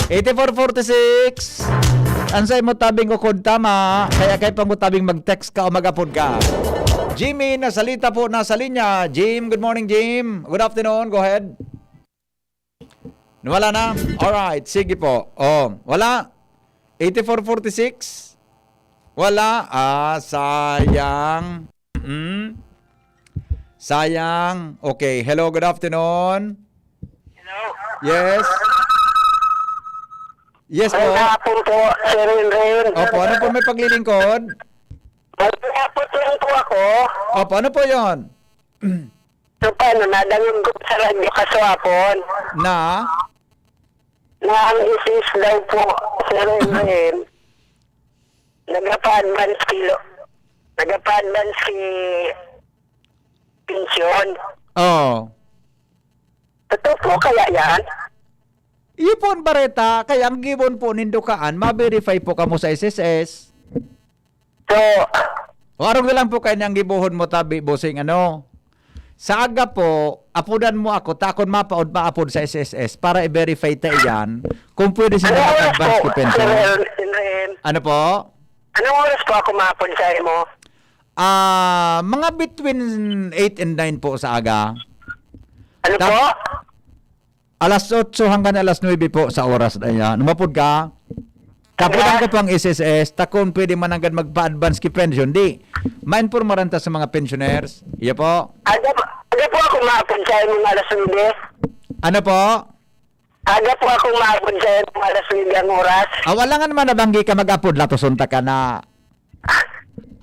Eighty-four forty-six. Ansay mo tabing ukod tama, kaya kay pang mo tabing mag-text ka o mag-apod ka. Jimmy, nasalita po, nasa linya. Jim, good morning, Jim. Good afternoon, go ahead. Wala na? Alright, sige po. Oh, wala? Eighty-four forty-six? Wala? Ah, sayang. Mm. Sayang. Okay. Hello, good afternoon. Hello. Yes. Yes po. Magandang hapon po, Sir Henry. Opo, ano po may paglilingkod? Magandang hapon lang po ako. Opo, ano po yon? So, paano? Nadangog ko sa radyo kaswapon. Na? Na ang isis daw po, Sir Henry, nagapa-advance kilo. Nagapa-advance ki pensyon. Oo. Totoo po kaya yan? Iyo po ang bareta, kaya ang gibon po nindo kaan, ma-verify po kamo sa S S S. So, O, arog na lang po kayo niyang gibohon mo, tabi, bossing, ano? Sa aga po, apodan mo ako, takon mapaod maapod sa S S S para i-verify ta iyan kung pwede sila Anong oras mag-advance po, ki pension. Sir Henry? Ano po? Anong oras po ako maapod sa imo? Ah, mga between eight and nine po sa aga. Ano Tap- po? Alas otso hanggang alas nuebe po sa oras na yan. Umapod ka? Kapunan ko pang S S S, takon pwede man hanggang magpa-advance ki pension. Di, mainformaran ta sa mga pensioners. Iya po. Aga, aga po ako maapod sa imong alas nuebe. Ano po? Aga po ako maapod sa imong alas nuebe ang oras. Ah, wala nga naman nabanggi ka mag-apod, latoson ta ka na.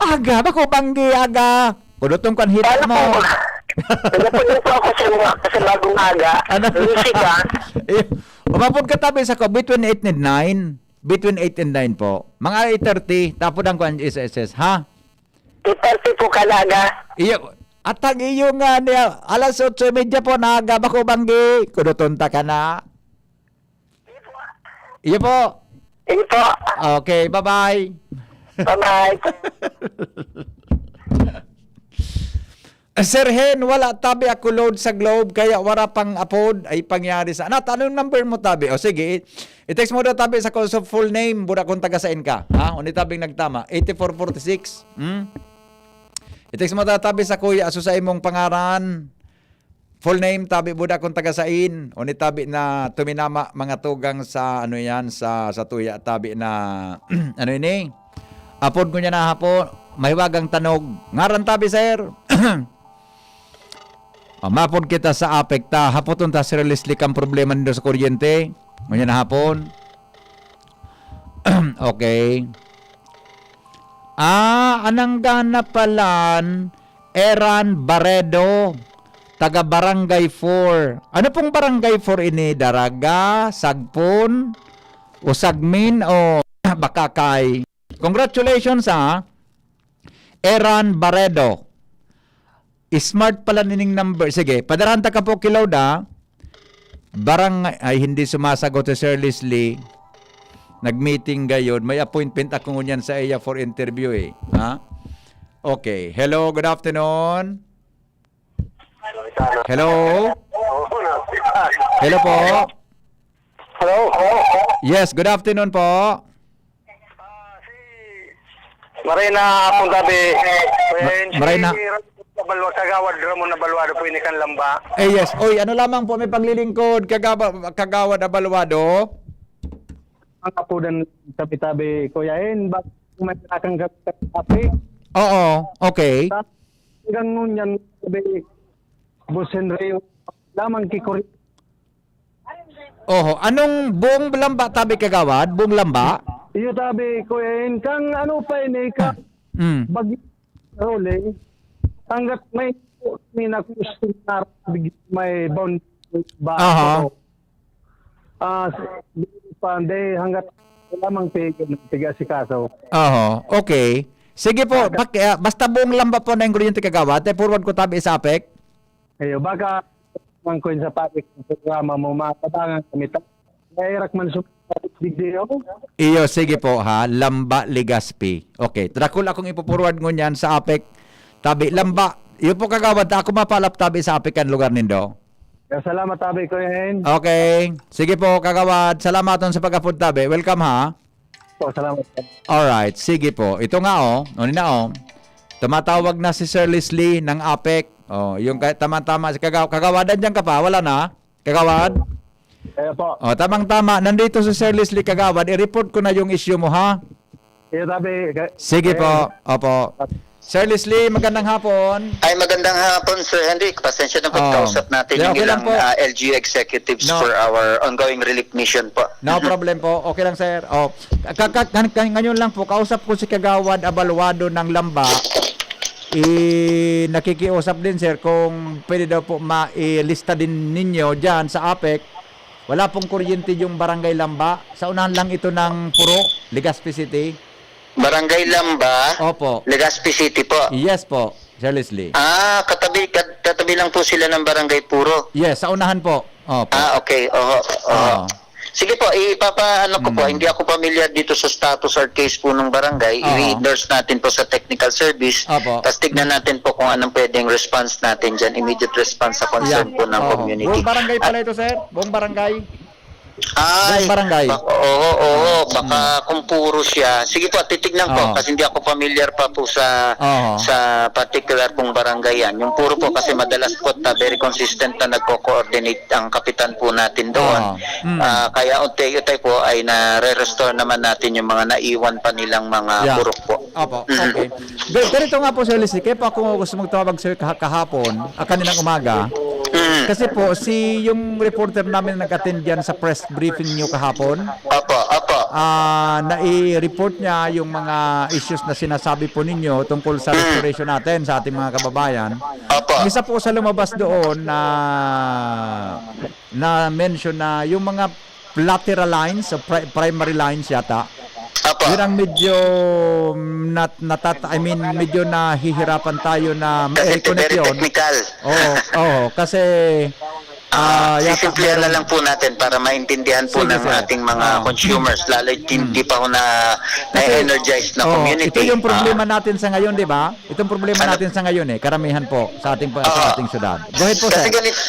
Aga, bako banggi, aga. Kudutong kan hita Paano mo. po? Nagapod na po ako sa mga, sa bagong aga. Ano? Busy ka? Eh, umapod ka tabi sa ko, between eight and nine. Between eight and nine po. Mga eight thirty, tapod ang kwan, S S S, ha? Eight thirty po kalaga. Iyo, at ang iyo nga niya, alas otso y media po, naga, bako banggi. Kuduton ta ka na. Iyo po. Iyo po. Okay, bye-bye. Bye-bye. Sir Hen, wala tabi ako load sa Globe, kaya wala pang apod ay pangyari sa... Ano, anong number mo tabi? O sige, i-, i-text mo daw tabi sa ko sa full name, buda kung taga sain ka. Ha? Uni tabing nagtama, eighty-four forty-six. Hmm? I-text mo daw tabi sa kuya, aso sa imong pangaran. Full name, tabi buda kung taga sain. Uni tabi na tuminama mga tugang sa ano yan, sa, sa tuya tabi na ano ini? Apod ko niya na hapo, mahiwagang tanog. Ngaran tabi, sir. Ah, mapod kita sa apek ta. Hapoton ta, Sir Leslie, kang problema nindo sa kuryente. Ngunyan na hapon. Okay. Ah, anang gana palan, Eran Baredo, taga Barangay four. Ano pong Barangay four ini? Daraga, Sagpon, o Sagmin, o Bakakay? Congratulations, ha, Eran Baredo. Smart pala nining number. Sige, padarahan ta ka po ki Loda. Barang, ay, hindi sumasagot si Sir Leslie. Nag-meeting gayod. May appointment ako ngunyan sa iya for interview eh. Ha? Okay. Hello, good afternoon. Hello? Hello po. Hello? Yes, good afternoon po. Maray na hapon, tabi. Maray na. Balwa, Kagawad Ramon Abaluado po ini kan Lamba. Eh, yes. Oy, ano lamang po may paglilingkod, Kagaba-, Kagawad Abaluado? Ang kapudan tabi-tabi, Kuya En, ba may nakang gabi? Oo, okay. Sa hanggang ngunyan, tabi, Boss Henry, lamang kikuri- Oho, anong buong lamba tabi, Kagawad? Buong lamba? Iyo tabi, Kuya En, kang ano pa ini, ka Mm. bagi rolling, hanggat may, may nakustin na may bound ba? Aha. Pero, ah, hindi pa, hindi, hanggat lamang tig-, tig-asikaso. Oho, okay. Sige po, Baka bak-, ah, basta buong lamba po na ingrediente, Kagawad, te forward ko tabi sa apek. Ayo, baka man ko sa public programa mo, matabangan kami ta-, nairak man sa video. Iyo, sige po, ha. Lamba, Legazpi. Okay, dakul akong ipo-forward ngunyan sa apek. Tabi, Lamba. Iyo po, Kagawad, ta ako mapalap tabi sa apek kan lugar nindo. Ya, salamat, tabi, Kuya En. Okay. Sige po, Kagawad. Salamaton sa pag-apod tabi. Welcome, ha. Po, salamat po. Alright, sige po. Ito nga, oh. Ano na, oh. Tumatawag na si Sir Leslie ng apek. Oh, yung ka-, tama-tama si Kagaw-, Kagawad, andiyan ka pa? Wala na? Kagawad? Ayan po. Oh, tamang-tama. Nandito si Sir Leslie, Kagawad. I-report ko na yung issue mo, ha? Iyo, tabi, ka-, Sige eh, po. Opo. Sir Leslie, magandang hapon. Ay, magandang hapon, Sir Henry. Pasensya na po, Oh. kausap natin Yeah, yung okay lang ilang, po. ah, L G U executives No. for our ongoing relief mission po. No problem po. Okay lang, sir. Oh, ka-, ka-, kan-, kan-, ngayon lang po, kausap ko si Kagawad Abaluado ng Lamba. I-, nakikiusap din, sir, kung pwede daw po ma-, ilista din ninyo dyan sa apek. Wala pong kuryente yung Barangay Lamba. Sa unahan lang ito ng Puro, Legazpi City. Barangay Lamba, Opo. Legazpi City po. Yes po, Sir Leslie. Ah, katabi, kat-, katabi lang po sila ng Barangay Puro. Yes, sa unahan po. Opo. Ah, okay. Oho, oho. Oo. Sige po, ipapaano ko po, Mm. hindi ako pamilyar dito sa status or case po ng barangay. Oo. I-endorse natin po sa technical service. Opo. Tas tignan natin po kung anong pwedeng response natin dyan. Immediate response sa concern Yeah. po ng Oo. community. Buong barangay At pala ito, sir? Buong barangay? Ay, Buong barangay? bak-, oo, oo, Mm. baka kung Puro siya. Sige po, titignan ko Oo. kasi hindi ako familiar pa po sa Oo. sa particular pong barangay yan. Yung Puro po kasi madalas po ta, very consistent na nagko-coordinate ang kapitan po natin doon. Oo. Mm. Ah, kaya untay-untay po ay nare-restore naman natin yung mga naiwan pa nilang mga Yeah. purok po. Opo, Mm. okay. Ga-, ganito nga po, Sir Leslie, kaya po ako gusto magtawag, sir, kaha-, kahapon, ah, kaninang umaga. Mm. Kasi po, si, yung reporter namin na nag-attend dyan sa press briefing nyo kahapon, Opo, opo. ah, nai-report niya yung mga issues na sinasabi po ninyo tungkol sa Mm. restoration natin sa ating mga kababayan. Opo. Ang isa po sa lumabas doon na, na mention na yung mga lateral lines o pri-, primary lines yata, Opo. yun ang medyo nat-, natat-, I mean, medyo nahihirapan tayo na Kasi ma-reconnect very yun. technical. Oo, oo, kasi, Ah, ah, yata sisimplihan na meron lang po natin para maintindihan po Sige, ng sir. ating mga Oo. consumers, lalo yung Mm. hindi pa ho na, Kasi, na-energize na oo, community. ito yung problema Ah. natin sa ngayon, di ba? Itong problema Ano? natin sa ngayon eh, karamihan po sa ating, sa Oo. ating syudad. Go ahead po, Kasi sir. ganit-,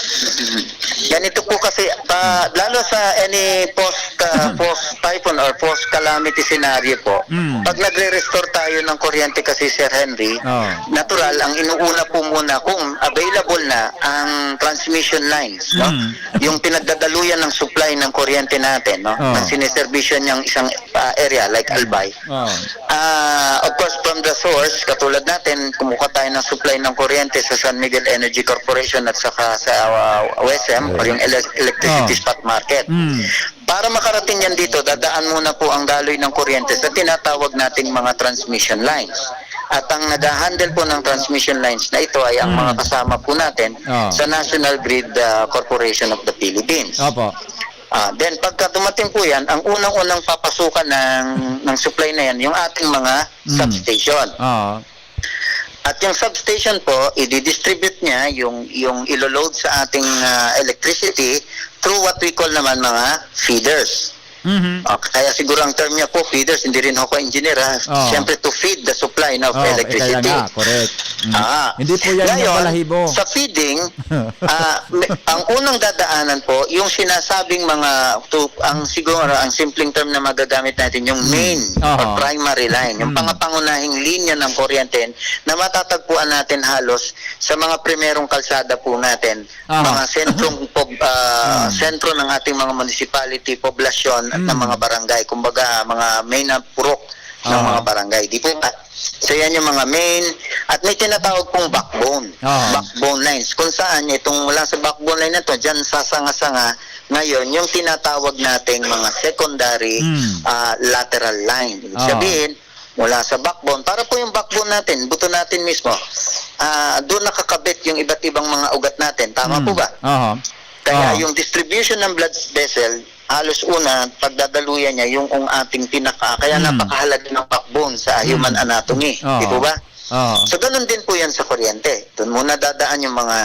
ganito po kasi, pa, Hmm. lalo sa any post, ah, Hmm. post typhoon or post calamity scenario po, Hmm. pag nagre-restore tayo ng kuryente kasi, Sir Henry, Oo. natural, ang inuuna po muna kung available na ang transmission lines, no? Hmm. Yung pinagdadaluyan ng supply ng kuryente natin, no? Oo. Ang siniservisyo niyang isang, ah, area like Hmm. Albay. Oo. Ah, of course, from the source, katulad natin, kumukuha tayo ng supply ng kuryente sa San Miguel Energy Corporation at saka sa, ah, WESM. or yung ele-, electricity Ah. spot market. Mm. Para makarating yan dito, dadaan muna po ang daloy ng kuryente sa tinatawag nating mga transmission lines. At ang nag-handle po ng transmission lines na ito ay ang Mm. mga kasama po natin Ah. sa National Grid, ah, Corporation of the Philippines. Opo. Ah, then pagka dumating po yan, ang unang-unang papasukan ng, ng supply na yan, yung ating mga Mm. substation. Ah. At yung substation po, i-distribute niya yung, yung ilo-load sa ating, ah, electricity through what we call naman mga feeders. Mhm. Ah, kaya siguro ang term niya po, feeders, hindi rin ako engineer, ha. Oo. Siyempre, to feed the supply, no, of Oo, eh, kaya electricity. nga, correct. Mm. Ah. Hindi po yan yung Ngayon, balahibo. sa feeding, ah, may, ang unang dadaanan po, yung sinasabing mga, to, ang siguro, ang simpleng term na magagamit natin, yung Mm. main or Aha. primary line, yung Mm. pangapangunahing linya ng kuryente na matatagpuan natin halos sa mga primerong kalsada po natin, Aha. mga sentrong pob-, ah, Mm. sentro ng ating mga municipality, poblasyon at ng Mm. mga barangay. Kumbaga, mga main na purok ng Aha. mga barangay. Di po ba? So, yan yung mga main. At may tinatawag pong backbone. Aha. Backbone lines. Kung saan, itong mula sa backbone line na to, dyan sa sanga-sanga, ngayon, yung tinatawag nating mga secondary, Mm. ah, lateral line. Ibig Aha. sabihin, mula sa backbone. Para po yung backbone natin, buto natin mismo, ah, doon nakakabit yung iba't ibang mga ugat natin. Tama Mm. po ba? Aha. Kaya Aha. yung distribution ng blood vessel, halos una, pagdadaluyan niya yung, yung ating pinaka, kaya Mm. napakahalaga ng backbone sa human Mm. anatomy. Aha. Di po ba? Aha. So, ganun din po yan sa kuryente. Doon muna dadaan yung mga,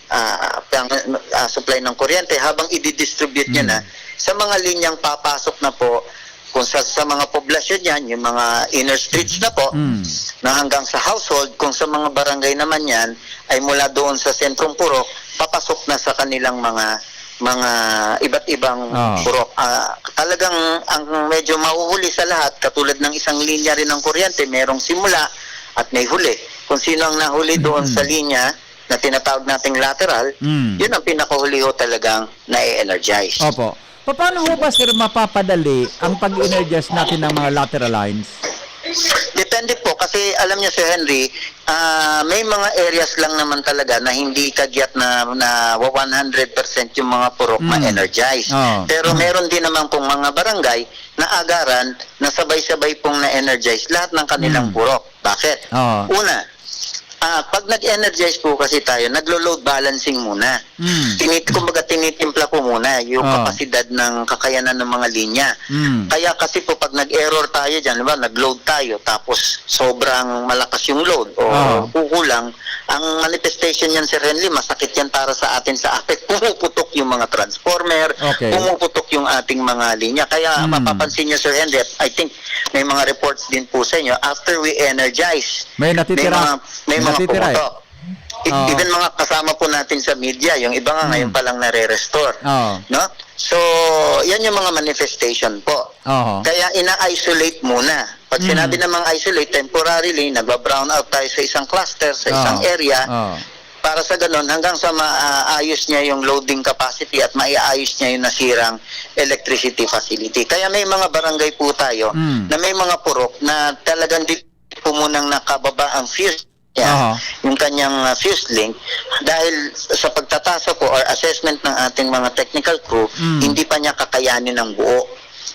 ah, pang-, ah, supply ng kuryente habang i-distribute niya Mm. na sa mga linyang papasok na po kung sa, sa mga poblasyon yan, yung mga inner streets na po, Mm. na hanggang sa household, kung sa mga barangay naman yan, ay mula doon sa sentrong purok, papasok na sa kanilang mga, mga iba't ibang Ah. purok. Ah, talagang ang medyo mahuhuli sa lahat, katulad ng isang linya rin ng kuryente, merong simula at may huli. Kung sino ang nahuli doon Mm. sa linya na tinatawag nating lateral, Mm. yun ang pinakahuli ho talagang na-energize. Opo. Paano ho ba, sir, mapapadali ang pag-energize natin ng mga lateral lines? Depende po, kasi alam niyo, Sir Henry, ah, may mga areas lang naman talaga na hindi kagyat na, na one hundred percent yung mga purok Mm. ma-energize. Oo. Pero Mm. meron din naman pong mga barangay na agaran na sabay-sabay pong na-energize lahat ng kanilang Mm. purok. Bakit? Oo. Una, ah, pag nag-energize po kasi tayo, naglo-load balancing muna. Mm. Tinit-, kumbaga, tinitimpla ko muna yung Oo. kapasidad ng kakayanan ng mga linya. Mm. Kaya kasi po, pag nag-error tayo dyan, di ba, nag-load tayo, tapos sobrang malakas yung load o Oo. kukulang, ang manifestation niyan, Sir Henry, masakit yan para sa atin sa APEC. Pumuputok yung mga transformer, Okay. pumuputok yung ating mga linya. Kaya Mm. mapapansin niyo, Sir Henry, at I think may mga reports din po sa inyo, after we energize, May may natitira. mga, may May mga natitira eh. pumutok. E-, Oo. even mga kasama po natin sa media, yung iba nga ngayon Mm. pa lang nare-restore. Oo. No? So, yan yung mga manifestation po. Oo. Kaya ina-isolate muna. Pag Mm. sinabi namang isolate, temporarily, nagba-brown out tayo sa isang cluster, sa isang Oo. area. Oo. Para sa ganun, hanggang sa maayos niya yung loading capacity at maiayos niya yung nasirang electricity facility. Kaya may mga barangay po tayo Mm. na may mga purok na talagang di po munang nakababa ang fuse niya, Aha. yung kanyang, ah, fuse link, dahil sa pagtatasa po or assessment ng ating mga technical crew, Mm. hindi pa niya kakayanin ng buo.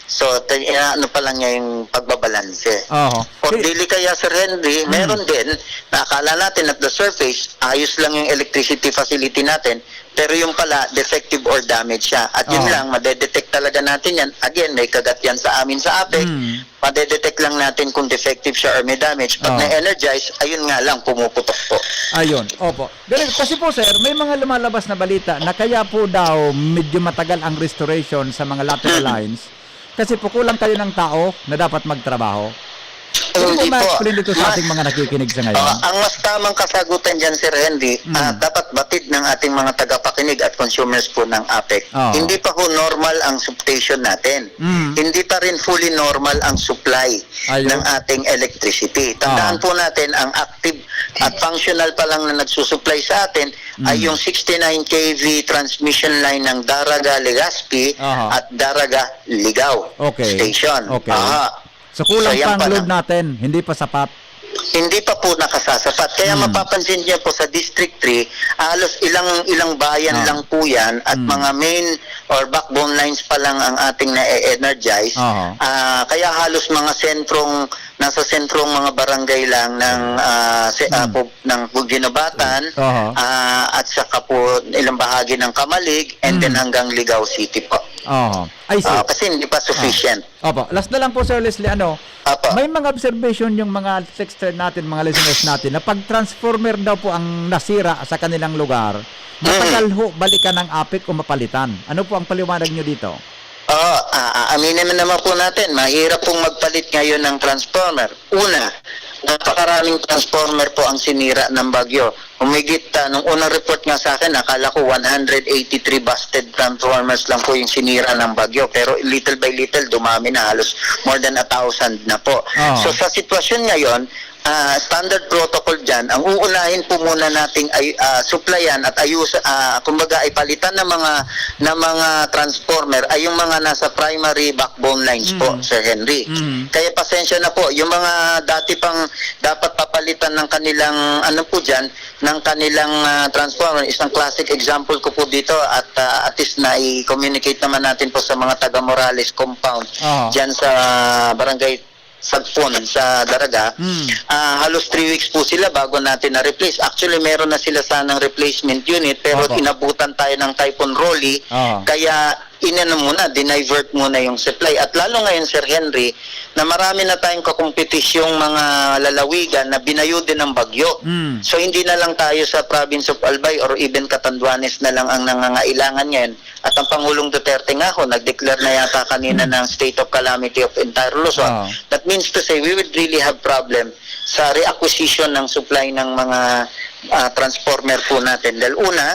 So, te-, ano pa lang niya yung pagbabalanse. Aha. Or Si- dili kaya, Sir Henry, Mm. meron din na akala natin at the surface, ayos lang yung electricity facility natin, pero yung pala, defective or damaged siya. At yun Oo. lang, madedetect talaga natin yan. Again, may kagat yan sa amin sa APEC. Mm. Madedetect lang natin kung defective siya or may damage. Pag Oo. na-energize, ayun nga lang, pumuputok po. Ayun, opo. Ganun, kasi po, sir, may mga lumalabas na balita na kaya po daw medyo matagal ang restoration sa mga lateral Mm. lines kasi po kulang kayo ng tao na dapat magtrabaho. Pwede Hindi po po. ma-explain dito sa Mas, ating mga nakikinig sa ngayon? ah, ang mas tamang kasagutan dyan, Sir Henry, Mm. ah, dapat batid ng ating mga tagapakinig at consumers po ng APEC. Oo. Hindi pa ho normal ang substation natin. Mm. Hindi pa rin fully normal ang supply Ayun. ng ating electricity. Tandaan Oo. po natin, ang active at functional pa lang na nagsusupply sa atin ay Mm. yung sixty-nine K V transmission line ng Daraga Legazpi Aha. at Daraga Ligao Okay. Station. Okay. Aha. So, kulang So, yan pa ang pa load lang. natin, hindi pa sapat. Hindi pa po nakasasapat. Kaya Mm. mapapansin niyo po sa District three, halos ilang, ilang bayan Ah. lang po yan at Mm. mga main or backbone lines pa lang ang ating na-energize. Aha. Ah, kaya halos mga sentrong, nasa sentrong mga barangay lang ng, ah, se-, ah, Mm. po, ng Guinobatan, Aha. ah, at saka po ilang bahagi ng Camalig, and then Mm. hanggang Ligao City po. Aha. I see. Ah, kasi hindi pa Ah. sufficient. Opo. Last na lang po, Sir Leslie, ano, Opo. may mga observation yung mga texter natin, mga listeners natin, na pag transformer daw po ang nasira sa kanilang lugar, matagal Mm. ho balikan ng APEC o mapalitan. Ano po ang paliwanag nyo dito? Oo, ah, ah, aminin naman po natin, mahirap pong magpalit ngayon ng transformer. Una, napakaraming transformer po ang sinira ng bagyo. Humigit, ah, nung unang report nga sa akin, akala ko one hundred eighty-three busted transformers lang po yung sinira ng bagyo. Pero little by little, dumami na, halos more than a thousand na po. Oo. So, sa sitwasyon ngayon, ah, standard protocol dyan, ang uunahin po muna nating ay, ah, supplyan at ayus-, ah, kumbaga, ay palitan ng mga, ng mga transformer ay yung mga nasa primary backbone lines po, Mm. Sir Henry. Mm. Kaya pasensya na po, yung mga dati pang dapat papalitan ng kanilang, ano po dyan, ng kanilang, ah, transformer, isang classic example ko po dito at, ah, at least na-communicate naman natin po sa mga taga Morales compound Aha. dyan sa barangay Sagpon sa Daraga. Mm. Ah, halos three weeks po sila bago natin na-replace. Actually, meron na sila sanang replacement unit, pero Opo. inabutan tayo ng Typhoon Rolly, Aha. kaya inano muna, dinivert muna yung supply. At lalo ngayon, Sir Henry, na marami na tayong kakompetisyong mga lalawigan na binayo din ng bagyo. Mm. So, hindi na lang tayo sa province of Albay or even Catanduanes na lang ang nangangailangan ngayon. At ang Pangulong Duterte nga ho, nag-declare na yata kanina Mm. ng state of calamity of entire Luzon. Ah. That means to say, we would really have problem sa reacquisition ng supply ng mga, ah, transformer po natin. Dahil una,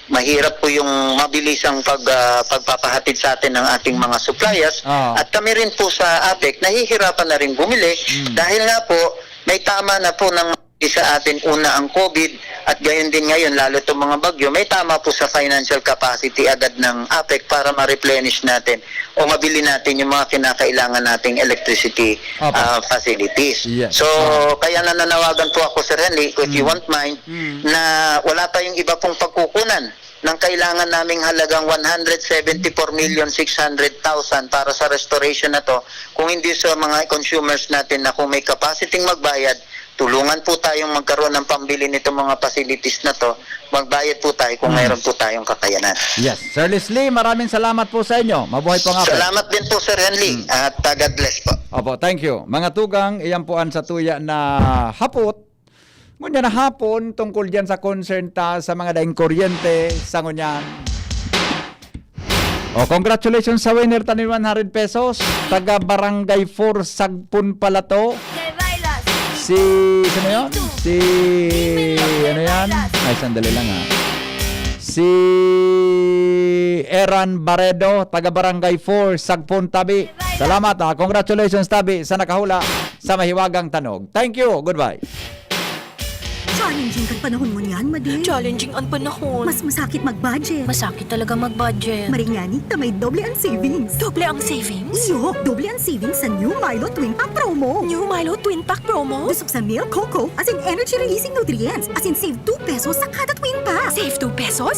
mahirap po yung mabilisang pag, ah, pagpapahatid sa atin ng ating mga suppliers. Ah. At kami rin po sa APEC, nahihirapan na rin bumili Mm. dahil nga po, may tama na po ng sa atin una ang COVID at gayon din ngayon, lalo itong mga bagyo, may tama po sa financial capacity agad ng APEC para ma-replenish natin o mabili natin yung mga kinakailangan nating electricity, Opo. ah, facilities. Yes. So, Opo. kaya nananawagan po ako, Sir Henry, if you Mm. won't mind, Mm. na wala tayong iba pong pagkukunan ng kailangan naming halagang one hundred seventy-four million six hundred thousand para sa restoration na to, kung hindi sa mga consumers natin na kung may capacity magbayad, tulungan po tayong magkaroon ng pambili nitong mga facilities na to. Magbayad po tayo kung Hmm. mayroon po tayong kakayanan. Yes. Sir Leslie, maraming salamat po sa inyo. Mabuhay po nga po. Salamat din po, Sir Henry. Hmm. At, uh, God bless po. Opo, thank you. Mga tugang, iyan po ang satuya na hapot. Ngunyan na hapon, tungkol diyan sa concern ta sa mga daing kuryente, sa ngunyan. Oh, congratulations sa winner ta nin one hundred pesos. Taga Barangay four, Sagpon pala to. Si, sino yun? Si, ano yan? Ay, sandali lang, ha. Si Eran Baredo, taga Barangay four, Sagpon, Tabi. Salamat, ha. Congratulations, Tabi, sa nakahula sa mahiwagang tanog. Thank you. Goodbye. Challenging kan panahon ngunyan, Madi. Challenging an panahon. Mas masakit mag-budget. Masakit talaga mag-budget. Maringani ta may doble ang savings. Doble ang savings? Iyo, doble ang savings sa new Milo Twin Pack Promo. New Milo Twin Pack Promo? Dusog sa milk, cocoa, asin energy-releasing nutrients, asin save two pesos sa kada twin pack. Save two pesos?